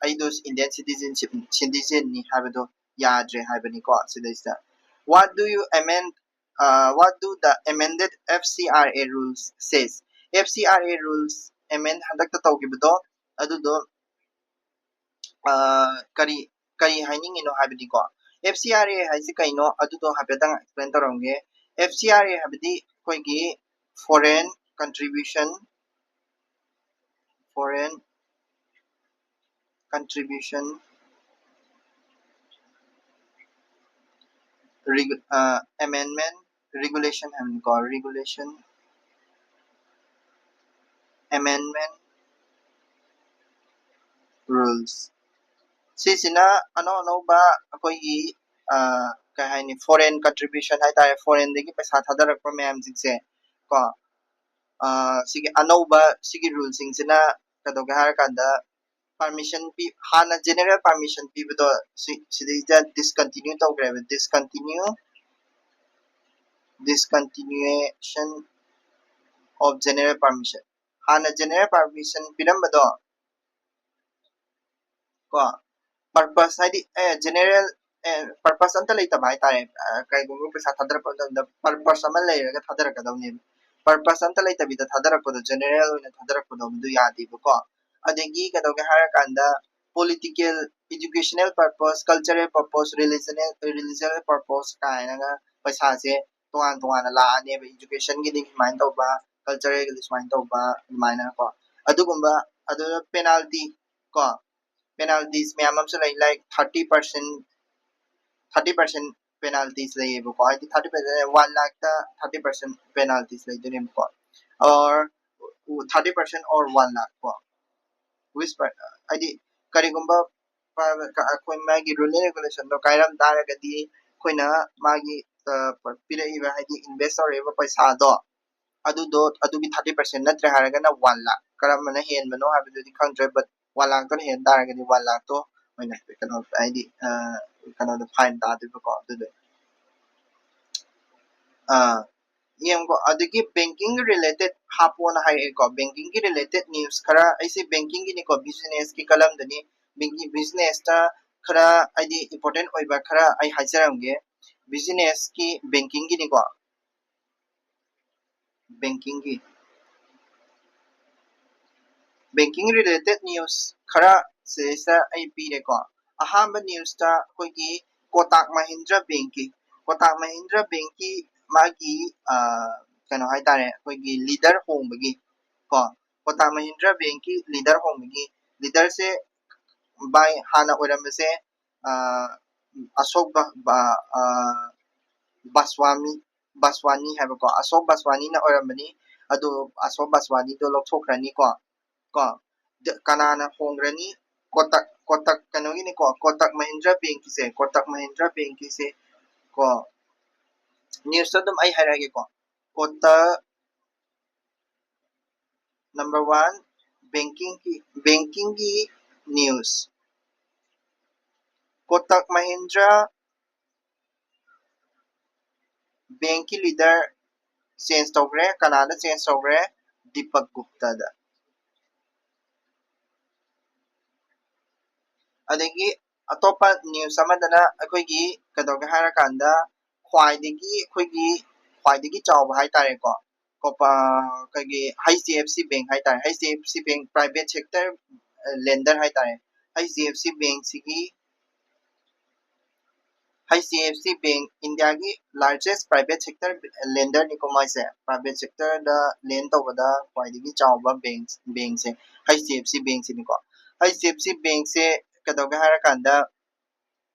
ꯑꯩꯗꯣ Indian citizenship citizenꯅꯤ ꯍꯥꯏꯕꯗꯣ ꯌꯥꯗ꯭ꯔꯦ ꯍꯥꯏꯕꯅꯤꯀꯣ꯫ ꯁꯤꯗꯩꯁꯤꯗ what do you amend uh, what do the amended F C R A rules says? F C R A rules amend ꯍꯟꯗꯛꯇ ꯇꯧꯈꯤꯕꯗꯣ ꯑꯗꯨꯗꯣ ꯑ, ꯀꯔꯤ ꯀꯔꯤ ꯍꯥꯏꯅꯤꯡꯉꯤꯅꯣ ꯍꯥꯏꯕꯗꯤꯀꯣ, F C R A ꯍꯥꯏꯁꯤ ꯀꯩꯅꯣ ꯑꯗꯨꯗꯣ ꯍꯥꯏꯐꯦꯠꯇꯪ explain ꯇꯧꯔꯝꯒꯦ꯫ F C R A ꯍꯥꯏꯕꯗꯤ ꯑꯩꯈꯣꯏꯒꯤ foreign contribution, foreign contribution regu- uh, amendment regulation ꯍꯥꯏꯕꯅꯤꯀꯣ, regulation amendment rules꯫ ꯁꯤꯁꯤꯅ ꯑꯅꯧ ꯑꯅꯧꯕ ꯑꯩꯈꯣꯏꯒꯤ ꯑ, ꯀꯩ ꯍꯥꯏꯅꯤ, foreign contribution ꯍꯥꯏꯇꯥꯔꯦ, foreignꯗꯒꯤ ꯄꯩꯁꯥ ꯊꯥꯗꯔꯛꯄ ꯃꯌꯥꯝꯁꯤꯡꯁꯦ ꯀꯣ, ꯑ, ꯁꯤꯒꯤ ꯑꯅꯧꯕ ꯁꯤꯒꯤ ruleꯁꯤꯡꯁꯤꯅ ꯀꯩꯗꯧꯒꯦ ꯍꯥꯏꯔꯀꯥꯟꯗ permission ꯄꯤ, ꯍꯥꯟꯅ general permission ꯄꯤꯕꯗꯣ ꯁꯤ ꯁꯤꯗꯩꯗ discontinue ꯇꯧꯈ꯭ꯔꯦꯕ꯫ Discontinue, discontinuation of general permission. ꯍꯥꯟꯅ general permission ꯄꯤꯔꯝꯕꯗꯣ ꯀꯣ, purpose ꯍꯥꯏꯗꯤ ꯑꯦ general purpose ꯑꯝꯇ ꯂꯩꯇꯕ ꯍꯥꯏꯇꯥꯔꯦ꯫ ꯑ, ꯀꯩꯒꯨꯝꯕ ꯄꯩꯁꯥ ꯊꯥꯗꯔꯛꯄ ꯃꯇꯝꯗ purpose ꯑꯃ ꯂꯩꯔꯒ ꯊꯥꯗꯔꯛꯀꯗꯧꯅꯦꯕ꯫ Purpose ꯑꯝꯇ ꯂꯩꯇꯕꯤꯗ ꯊꯥꯗꯔꯛꯄꯗꯣ, general ꯑꯣꯏꯅ ꯊꯥꯗꯔꯛꯄꯗꯣ, ꯑꯗꯨ ꯌꯥꯗꯦꯕꯀꯣ꯫ ꯑꯗꯒꯤ ꯀꯩꯗꯧꯒꯦ ꯍꯥꯏꯔꯀꯥꯟꯗ political, educational purpose, cultural purpose, religion, religious purpose ꯀꯥꯏꯅꯒ ꯄꯩꯁꯥꯁꯦ ꯇꯣꯉꯥꯟ ꯇꯣꯉꯥꯟꯅ ꯂꯥꯛꯑꯅꯦꯕ꯫ Educationꯒꯤꯗꯤ ꯁꯨꯃꯥꯏꯅ ꯇꯧꯕ, culturalꯒꯤꯗꯤ ꯁꯨꯃꯥꯏꯅ ꯇꯧꯕ, ꯑꯗꯨꯃꯥꯏꯅ ꯀꯣ꯫ ꯑꯗꯨꯒꯨꯝꯕ, ꯑꯗꯨꯅ penalty ꯀꯣ, penalties ꯃꯌꯥꯝ ꯑꯃꯁꯨ ꯂꯩ, like thirty percent, thirty percent penalties ꯂꯩꯌꯦꯕꯀꯣ꯫ ꯍꯥꯏꯗꯤ thirty percent, one ꯂꯥꯛꯇ thirty percent penalties ꯂꯩꯗꯣꯏꯅꯦꯕꯀꯣ, or thirty percent or one lakh ꯀꯣ꯫ Which per-, ꯍꯥꯏꯗꯤ ꯀꯔꯤꯒꯨꯝꯕ ꯑꯩꯈꯣꯏ ꯃꯥꯒꯤ rule and regulationꯗꯣ ꯀꯥꯏꯔꯝ ꯇꯥꯔꯒꯗꯤ, ꯑꯩꯈꯣꯏꯅ ꯃꯥꯒꯤ ꯄꯤꯔꯛꯏꯕ, ꯍꯥꯏꯗꯤ invest ꯇꯧꯔꯛꯏꯕ ꯄꯩꯁꯥꯗꯣ, ꯑꯗꯨꯗꯣ, ꯑꯗꯨꯒꯤ thirty percent ꯅꯠꯇ꯭ꯔꯦ ꯍꯥꯏꯔꯒꯅ one lakh꯫ ꯀꯔꯝꯕꯅ ꯍꯦꯟꯕꯅꯣ ꯍꯥꯏꯕꯗꯨꯗꯤ ꯈꯪꯗ꯭ꯔꯦ, but one lakhꯇꯨꯅ ꯍꯦꯟ ꯇꯥꯔꯒꯗꯤ one lakhꯇꯣ ꯑꯣꯏꯅ ꯀꯩꯅꯣ, ꯍꯥꯏꯗꯤ ꯀꯩꯅꯣꯗ fine ꯇꯥꯗꯣꯏꯕꯀꯣ꯫ ꯑꯗꯨꯗꯣ ꯑꯥ, ꯌꯦꯡꯉꯨꯀꯣ꯫ ꯑꯗꯒꯤ banking related ꯍꯥꯞꯄꯣꯅ ꯍꯥꯏꯔꯛꯑꯦꯀꯣ꯫ Bankingꯒꯤ related news ꯈꯔ, ꯑꯩꯁꯦ bankingꯒꯤꯅꯤꯀꯣ, businessꯀꯤ ꯀꯂꯝꯗꯅꯤ꯫ Banking, businessꯇ ꯈꯔ ꯍꯥꯏꯗꯤ important ꯑꯣꯏꯕ ꯈꯔ ꯑꯩ ꯍꯥꯏꯖꯔꯝꯒꯦ꯫ Businessꯀꯤ, bankingꯒꯤꯅꯤꯀꯣ, bankingꯒꯤ banking related news ꯈꯔ ꯁꯤꯗꯩꯁꯤꯗ ꯑꯩ ꯄꯤꯔꯦꯀꯣ꯫ ꯑꯍꯥꯟꯕ newsꯇ ꯑꯩꯈꯣꯏꯒꯤ Kotak Mahindra Bankꯀꯤ, Kotak Mahindra Bankꯀꯤ ꯃꯥꯒꯤ ꯀꯩꯅꯣ ꯍꯥꯏꯇꯥꯔꯦ, ꯑꯩꯈꯣꯏꯒꯤ leader ꯍꯣꯡꯕꯒꯤ ꯀꯣ, Kotak Mahindra Bankꯀꯤ leader ꯍꯣꯡꯕꯒꯤ, leaderꯁꯦ by ꯍꯥꯟꯅ ꯑꯣꯏꯔꯝꯕꯁꯦ ꯑꯁꯣꯛ ꯕꯥꯁꯋꯥꯃꯤ, ꯕꯥꯁꯋꯥꯅꯤ ꯍꯥꯏꯕꯀꯣ, ꯑꯁꯣꯛ ꯕꯥꯁꯋꯥꯅꯤꯅ ꯑꯣꯏꯔꯝꯕꯅꯤ꯫ ꯑꯗꯨ ꯑꯁꯣꯛ ꯕꯥꯁꯋꯥꯅꯤꯗꯣ ꯂꯧꯊꯣꯛꯈ꯭ꯔꯅꯤꯀꯣ꯫ ꯀꯣ, ꯀꯅꯥꯅ ꯍꯣꯡꯈ꯭ꯔꯅꯤ? Kotak, Kotak ꯀꯩꯅꯣꯒꯤꯅꯤꯀꯣ, Kotak Mahindra Bankꯀꯤꯁꯦ, Kotak Mahindra Bankꯀꯤꯁꯦ ꯀꯣ, newsꯇ ꯑꯗꯨꯝ ꯑꯩ ꯍꯥꯏꯔꯛꯑꯒꯦꯀꯣ꯫ Kotak, number one, bankingꯒꯤ, bankingꯒꯤ news꯫ Kotak Mahindra Bankꯀꯤ leader change ꯇꯧꯈ꯭ꯔꯦ꯫ ꯀꯅꯥꯗ change ꯇꯧꯈ꯭ꯔꯦ? Deepak Guptaꯗ꯫ ꯑꯗꯒꯤ ꯑꯇꯣꯞꯄ news ꯑꯃꯗꯅ ꯑꯩꯈꯣꯏꯒꯤ ꯀꯩꯗꯧꯒꯦ ꯍꯥꯏꯔꯀꯥꯟꯗ ꯈ꯭ꯋꯥꯏꯗꯒꯤ, ꯑꯩꯈꯣꯏꯒꯤ ꯈ꯭ꯋꯥꯏꯗꯒꯤ ꯆꯥꯎꯕ ꯍꯥꯏꯇꯥꯔꯦꯀꯣ, ꯀꯣꯄ-, ꯑꯩꯈꯣꯏꯒꯤ H D F C Bank ꯍꯥꯏꯇꯥꯔꯦ, H D F C Bank private sector lender ꯍꯥꯏꯇꯥꯔꯦ, H D F C Bankꯁꯤꯒꯤ H D F C bank ꯏꯟꯗꯤꯌꯥꯒꯤ largest private sector lender ꯅꯤꯀꯣ ꯃꯥꯏꯁꯦ꯫ Private sector ꯗ lend ꯇꯧꯕꯗ ꯈ꯭ꯋꯥꯏꯗꯒꯤ ꯆꯥꯎꯕ ꯕꯦꯡ, ꯕꯦꯡꯁꯦ ꯍꯩꯆ ꯗꯤ ꯑꯦꯐ ꯁꯤ ꯕꯦꯡꯁꯤꯅꯤꯀꯣ꯫ ꯍꯩꯆ ꯗꯤ ꯑꯦꯐ ꯁꯤ ꯕꯦꯡꯁꯦ ꯀꯩꯗꯧꯒꯦ ꯍꯥꯏꯔꯀꯥꯟꯗ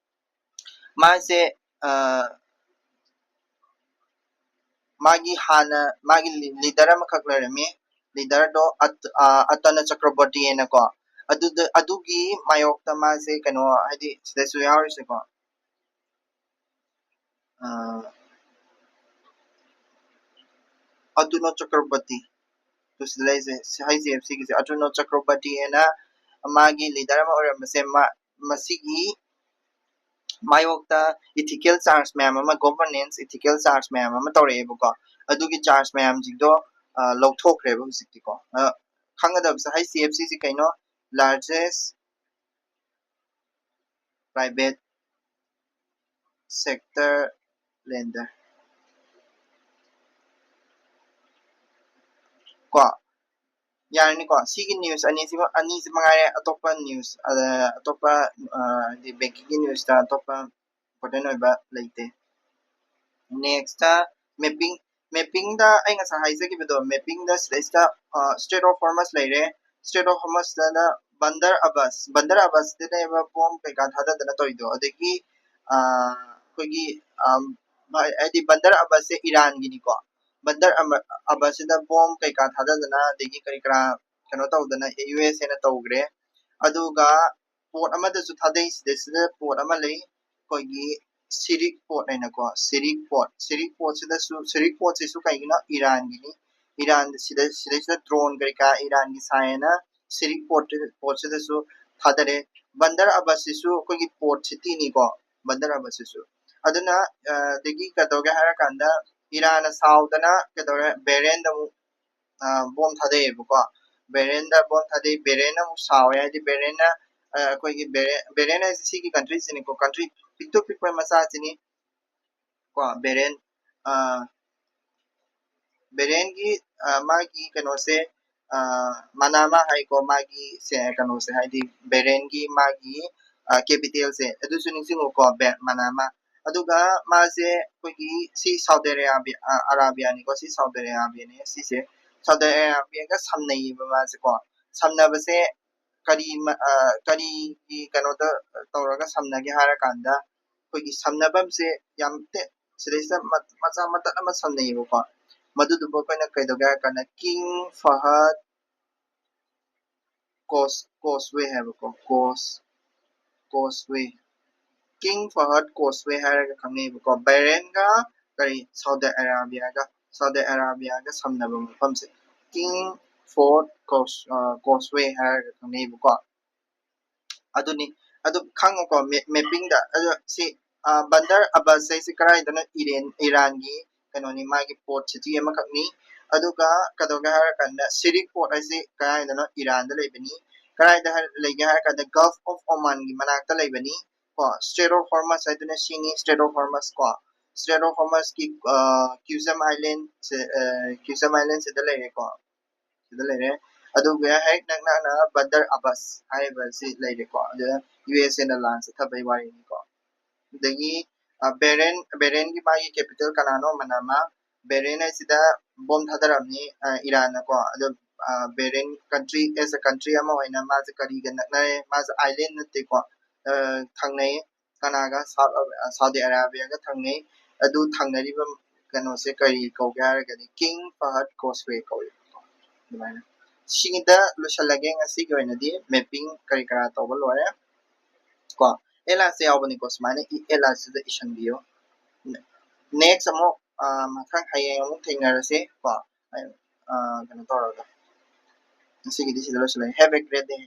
ꯃꯥꯁꯦ ꯃꯥꯒꯤ ꯍꯥꯟꯅ ꯃꯥꯒꯤ ꯂꯤꯗꯔ ꯑꯃꯈꯛ ꯂꯩꯔꯝꯃꯤ꯫ ꯂꯤꯗꯔꯗꯣ ꯑꯇꯅ ꯆꯀ꯭ꯔꯕꯔꯇꯤ ꯍꯥꯏꯅꯀꯣ꯫ ꯑꯗꯨꯗ, ꯑꯗꯨꯒꯤ ꯃꯥꯌꯣꯛꯇ ꯃꯥꯁꯦ ꯀꯩꯅꯣ, ꯍꯥꯏꯗꯤ ꯁꯤꯗꯁꯨ ꯌꯥꯎꯔꯤꯁꯦꯀꯣ, ꯑꯇꯅ ꯆꯀ꯭ꯔꯕꯔꯇꯤ, ꯁꯤꯗ ꯂꯩꯁꯦ ꯍꯩꯆ ꯗꯤ ꯑꯦꯐ ꯁꯤꯒꯤꯁꯦ꯫ ꯑꯇꯅ ꯆꯀ꯭ꯔꯕꯔꯇꯤ ꯍꯥꯏꯅ ꯃꯥꯒꯤ ꯂꯤꯗꯔ ꯑꯃ ꯑꯣꯏꯔꯝꯕꯁꯦ, ꯃꯥ, ꯃꯁꯤꯒꯤ ꯃꯥꯌꯣꯛꯇ ethical charge ꯃꯌꯥꯝ ꯑꯃ, governance ethical charge ꯃꯌꯥꯝ ꯑꯃ ꯇꯧꯔꯛꯑꯦꯕꯀꯣ꯫ ꯑꯗꯨꯒꯤ charge ꯃꯌꯥꯝꯁꯤꯡꯗꯣ ꯂꯧꯊꯣꯛꯈ꯭ꯔꯦꯕ ꯍꯧꯖꯤꯛꯇꯤꯀꯣ꯫ ꯈꯪꯒꯗꯕꯁꯦ, ꯍꯩꯆ ꯗꯤ ꯑꯦꯐ ꯁꯤꯁꯤ ꯀꯩꯅꯣ? Largest private sector lender ꯀꯣ꯫ ꯌꯥꯔꯅꯤꯀꯣ꯫ ꯁꯤꯒꯤ news ꯑꯅꯤꯁꯤꯃ, ꯑꯅꯤꯁꯤ ꯃꯉꯥꯏꯔꯦ꯫ ꯑꯇꯣꯞꯄ news, ꯑꯇꯣꯞꯄ, ꯍꯥꯏꯗꯤ bankingꯒꯤ newsꯇ ꯑꯇꯣꯞꯄ important ꯑꯣꯏꯕ ꯂꯩꯇꯦ꯫ Nextꯇ mapping, mappingꯗ ꯑꯩ ꯉꯁꯥꯏ ꯍꯥꯏꯖꯈꯤꯕꯗꯣ, mappingꯗ ꯁꯤꯗꯩꯁꯤꯗ Strait of Hormuz ꯂꯩꯔꯦ꯫ Strait of Hormuzꯇꯅ ꯕꯟꯗꯔ ꯑꯕꯥꯁ, ꯕꯟꯗꯔ ꯑꯕꯥꯁꯇꯅꯦꯕ bomb ꯀꯩꯀꯥ ꯊꯥꯗꯗꯅ ꯇꯧꯔꯤꯗꯣ꯫ ꯑꯗꯒꯤ ꯑꯩꯈꯣꯏꯒꯤ ꯍꯥꯏꯗꯤ ꯕꯟꯗꯔ ꯑꯕꯥꯁꯁꯦ ꯏꯔꯥꯟꯒꯤꯅꯤꯀꯣ꯫ ꯕꯟꯗꯔ ꯑꯕꯥꯁꯁꯤꯗ bomb ꯀꯩꯀꯥ ꯊꯥꯗꯗꯅ, ꯑꯗꯒꯤ ꯀꯔꯤ ꯀꯔꯥ ꯀꯩꯅꯣ ꯇꯧꯗꯅ ꯌꯨ ꯑꯦꯁ ꯑꯦꯅ ꯇꯧꯈ꯭ꯔꯦ꯫ ꯑꯗꯨꯒ port ꯑꯃꯗꯁꯨ ꯊꯥꯗꯩ꯫ ꯁꯤꯗꯩꯁꯤꯗ port ꯑꯃ ꯂꯩ, ꯑꯩꯈꯣꯏꯒꯤ ꯁꯤꯔꯤꯛ port ꯍꯥꯏꯅꯀꯣ꯫ ꯁꯤꯔꯤꯛ port, ꯁꯤꯔꯤꯛ portꯁꯤꯗꯁꯨ, ꯁꯤꯔꯤꯛ portꯁꯤꯁꯨ ꯀꯩꯒꯤꯅꯣ? ꯏꯔꯥꯟꯒꯤꯅꯤ꯫ ꯏꯔꯥꯟ ꯁꯤꯗ, ꯁꯤꯗꯩꯁꯤꯗ drone ꯀꯩꯀꯥ ꯏꯔꯥꯟꯒꯤ ꯁꯥꯏꯅ ꯁꯤꯔꯤꯛ port, portꯁꯤꯗꯁꯨ ꯊꯥꯗꯔꯦ꯫ ꯕꯟꯗꯔ ꯑꯕꯥꯁꯁꯤꯁꯨ ꯑꯩꯈꯣꯏꯒꯤ port cityꯅꯤꯀꯣ, ꯕꯟꯗꯔ ꯑꯕꯥꯁꯁꯤꯁꯨ꯫ ꯑꯗꯨꯅ ꯑꯗꯒꯤ ꯀꯩꯗꯧꯒꯦ ꯍꯥꯏꯔꯀꯥꯟꯗ ꯏꯔꯥꯟꯅ ꯁꯥꯎꯗꯅ ꯀꯩꯗꯧꯔꯦ? ꯕꯦꯔꯦꯟꯗ ꯑꯃꯨꯛ bomb ꯊꯥꯗꯩꯑꯦꯕꯀꯣ꯫ ꯕꯦꯔꯦꯟꯗ bomb ꯊꯥꯗꯩ, ꯕꯦꯔꯦꯟꯅ ꯑꯃꯨꯛ ꯁꯥꯎꯋꯦ꯫ ꯍꯥꯏꯗꯤ ꯕꯦꯔꯦꯟꯅ ꯑꯩꯈꯣꯏꯒꯤ ꯕꯦꯔꯦꯟ, ꯕꯦꯔꯦꯟ ꯍꯥꯏꯁꯦ ꯁꯤꯒꯤ countryꯁꯤꯅꯤꯀꯣ, country ꯄꯤꯛꯇꯨ ꯄꯤꯛꯄ ꯃꯆꯥꯁꯤꯅꯤ ꯀꯣ꯫ ꯕꯦꯔꯦꯟ, ꯕꯦꯔꯦꯟꯒꯤ ꯃꯥꯒꯤ ꯀꯩꯅꯣꯁꯦ, ꯃꯅꯥꯃꯥ ꯍꯥꯏꯀꯣ, ꯃꯥꯒꯤ ꯀꯩꯅꯣꯁꯦ, ꯍꯥꯏꯗꯤ ꯕꯦꯔꯦꯟꯒꯤ ꯃꯥꯒꯤ capitalꯁꯦ꯫ ꯑꯗꯨꯁꯨ ꯅꯤꯡꯁꯤꯡꯉꯨꯀꯣ, ꯃꯅꯥꯃꯥ꯫ ꯑꯗꯨꯒ ꯃꯥꯁꯦ ꯑꯩꯈꯣꯏꯒꯤ ꯁꯤ ꯁꯥꯎꯗꯤ ꯑꯔꯥꯕꯤꯌꯥ ꯑꯔꯥꯕꯤꯌꯥꯅꯤꯀꯣ꯫ ꯁꯤ ꯁꯥꯎꯗꯤ ꯑꯔꯥꯕꯤꯌꯥꯅꯦ꯫ ꯁꯤꯁꯦ ꯁꯥꯎꯗꯤ ꯑꯔꯥꯕꯤꯌꯥꯒ ꯁꯝꯅꯩꯌꯦꯕ ꯃꯥꯁꯦꯀꯣ꯫ ꯁꯝꯅꯕꯁꯦ ꯀꯔꯤ ꯀꯔꯤꯒꯤ ꯀꯩꯅꯣꯗ ꯇꯧꯔꯒ ꯁꯝꯅꯒꯦ ꯍꯥꯏꯔꯀꯥꯟꯗ, ꯑꯩꯈꯣꯏꯒꯤ ꯁꯝꯅꯐꯝꯁꯦ ꯌꯥꯝ ꯇꯦ-, ꯁꯤꯗꯩꯁꯤꯗ ꯃꯆꯥ ꯃꯇꯠ ꯑꯃ ꯁꯝꯅꯩꯌꯦꯕꯀꯣ꯫ ꯃꯗꯨꯗꯨꯕꯨ ꯑꯩꯈꯣꯏꯅ ꯀꯩꯗꯧꯒꯦ ꯍꯥꯏꯔ ꯀꯥꯟꯗ ꯀꯤꯡ ꯐꯍꯗ ꯀꯣꯁ ꯀꯣꯁꯋꯦ ꯍꯥꯏꯕꯀꯣ꯫ ꯀꯣꯁ ꯀꯣꯁꯋꯦ ꯀꯤꯡ ꯐꯍꯗ ꯀꯣꯁꯋꯦ ꯍꯥꯏꯔꯒ ꯈꯪꯅꯩꯕꯀꯣ꯫ ꯕꯩꯔꯦꯟꯒ ꯀꯔꯤ ꯁꯥꯎꯗꯤ ꯑꯔꯥꯕꯤꯌꯥꯒ ꯁꯥꯎꯗꯤ ꯑꯔꯥꯕꯤꯌꯥꯒ ꯁꯝꯅꯕ ꯃꯐꯝꯁꯦ ꯀꯤꯡ ꯐꯣꯔꯠ ꯀꯣꯁ ꯀꯣꯁꯋꯦ ꯍꯥꯏꯔꯒ ꯈꯪꯅꯩꯕꯀꯣ꯫ ꯑꯗꯨꯅꯤ꯫ ꯑꯗꯨ ꯈꯪꯉꯨꯀꯣ, ꯃꯦ-, ꯃꯦꯞꯄꯤꯡꯗ꯫ ꯑꯗꯣ ꯁꯤ, ꯑ, ꯕꯟꯗꯔ ꯑꯕꯥꯁ ꯍꯥꯏꯁꯤ ꯀꯗꯥꯏꯗꯅꯣ? ꯏꯔꯦꯟ-, ꯏꯔꯥꯟꯒꯤ ꯀꯩꯅꯣꯅꯤ, ꯃꯥꯒꯤ ꯄꯣꯔꯠ ꯁꯤꯇꯤ ꯑꯃꯈꯛꯅꯤ꯫ ꯑꯗꯨꯒ ꯀꯩꯗꯧꯒꯦ ꯍꯥꯏꯔꯀꯥꯟꯗ, ꯁꯤꯔꯤꯛ ꯄꯣꯔꯠ ꯍꯥꯏꯁꯤ ꯀꯗꯥꯏꯗꯅꯣ? ꯏꯔꯥꯟꯗ ꯂꯩꯕꯅꯤ꯫ ꯀꯗꯥꯏꯗ ꯍꯥꯏ-, ꯂꯩꯒꯦ ꯍꯥꯏꯔꯀꯥꯟꯗ, ꯒꯜꯐ ꯑꯣꯐ ꯑꯣꯃꯥꯟꯒꯤ ꯃꯅꯥꯛꯇ ꯂꯩꯕꯅꯤ꯫ ꯀꯣ, ꯁ꯭ꯇ꯭ꯔꯦꯠ ꯑꯣꯐ ꯍꯣꯔꯃꯁ ꯍꯥꯏꯗꯨꯅ ꯁꯤꯅꯤ, ꯁ꯭ꯇ꯭ꯔꯦꯠ ꯑꯣꯐ ꯍꯣꯔꯃꯁ ꯀꯣ꯫ ꯁ꯭ꯇ꯭ꯔꯦꯠ ꯑꯣꯐ ꯍꯣꯔꯃꯁꯀꯤ, ꯑ, ꯀ꯭ꯌꯨꯖꯝ ꯑꯥꯏꯂꯦꯟꯁꯦ, ꯑ, ꯀ꯭ꯌꯨꯖꯝ ꯑꯥꯏꯂꯦꯟꯁꯤꯗ ꯂꯩꯔꯦꯀꯣ꯫ ꯁꯤꯗ ꯂꯩꯔꯦ꯫ ꯑꯗꯨꯒ ꯍꯦꯛ ꯅꯛꯅꯅ ꯕꯟꯗꯔ ꯑꯕꯥꯁ ꯍꯥꯏꯔꯤꯕ ꯑꯁꯤ ꯂꯩꯔꯦꯀꯣ꯫ ꯑꯗꯨꯗ ꯌꯨ ꯑꯦꯁ ꯑꯦꯅ ꯂꯥꯟ ꯆꯠꯊꯕꯩ ꯋꯥꯔꯤꯅꯤꯀꯣ꯫ ꯑꯗꯒꯤ, ꯑ, ꯕꯦꯔꯦꯟ, ꯕꯦꯔꯦꯟꯒꯤ ꯃꯥꯒꯤ ꯀꯦꯄꯤꯇꯦꯜ ꯀꯅꯥꯅꯣ? ꯃꯅꯥꯃꯥ꯫ ꯕꯦꯔꯦꯟ ꯍꯥꯏꯁꯤꯗ ꯕꯣꯝ ꯊꯥꯗꯔꯝꯅꯤ, ꯑ, ꯏꯔꯥꯟꯅꯀꯣ꯫ ꯑꯗꯣ, ꯑ, ꯕꯦꯔꯦꯟ ꯀꯟꯇ꯭ꯔꯤ, ꯑꯦꯁ ꯑꯦ ꯀꯟꯇ꯭ꯔꯤ ꯑꯃ ꯑꯣꯏꯅ ꯃꯥꯁꯦ ꯀꯔꯤꯒ ꯅꯛꯅꯔꯦ? ꯃꯥꯁꯦ ꯑꯥꯏꯂꯦꯟ ꯅꯠꯇꯦꯀꯣ, ꯑ, ꯊꯪꯅꯩ꯫ ꯀꯅꯥꯒ? ꯁꯥꯎꯠ ꯑ-, ꯁꯥꯎꯗꯤ ꯑꯔꯥꯕꯤꯌꯥꯒ ꯊꯪꯅꯩ꯫ ꯑꯗꯨ ꯊꯪꯅꯔꯤꯕ ꯀꯩꯅꯣꯁꯦ ꯀꯔꯤ ꯀꯧꯒꯦ ꯍꯥꯏꯔꯒꯗꯤ ꯀꯤꯡ ꯐꯍꯗ ꯀꯣꯁꯋꯦ ꯀꯧꯏ꯫ ꯑꯗꯨꯃꯥꯏꯅ꯫ ꯁꯤꯒꯤꯗ ꯂꯣꯏꯁꯤꯜꯂꯒꯦ ꯉꯁꯤꯒꯤ ꯑꯣꯏꯅꯗꯤ, ꯃꯦꯞꯄꯤꯡ ꯀꯔꯤ ꯀꯔꯥ ꯇꯧꯕ ꯂꯣꯏꯔꯦ꯫ ꯀꯣ, ꯑꯦꯂꯥꯏꯁꯁꯦ ꯌꯥꯎꯕꯅꯤꯀꯣ, ꯁꯨꯃꯥꯏꯅ ꯏ-, ꯑꯦꯂꯥꯏꯁꯁꯤꯗ ꯏꯁꯤꯟꯕꯤꯌꯨ꯫ ꯅꯦꯛꯁ ꯑꯃꯨꯛ, ꯑ, ꯃꯊꯪ ꯍꯌꯦꯡ ꯑꯃꯨꯛ ꯊꯦꯡꯅꯔꯁꯦ꯫ ꯀꯣ, ꯑ, ꯀꯩꯅꯣ ꯇꯧꯔꯒ꯫ ꯉꯁꯤꯒꯤꯗꯤ ꯁꯤꯗ ꯂꯣꯏꯁꯤꯜꯂꯒꯦ꯫ Have a great day.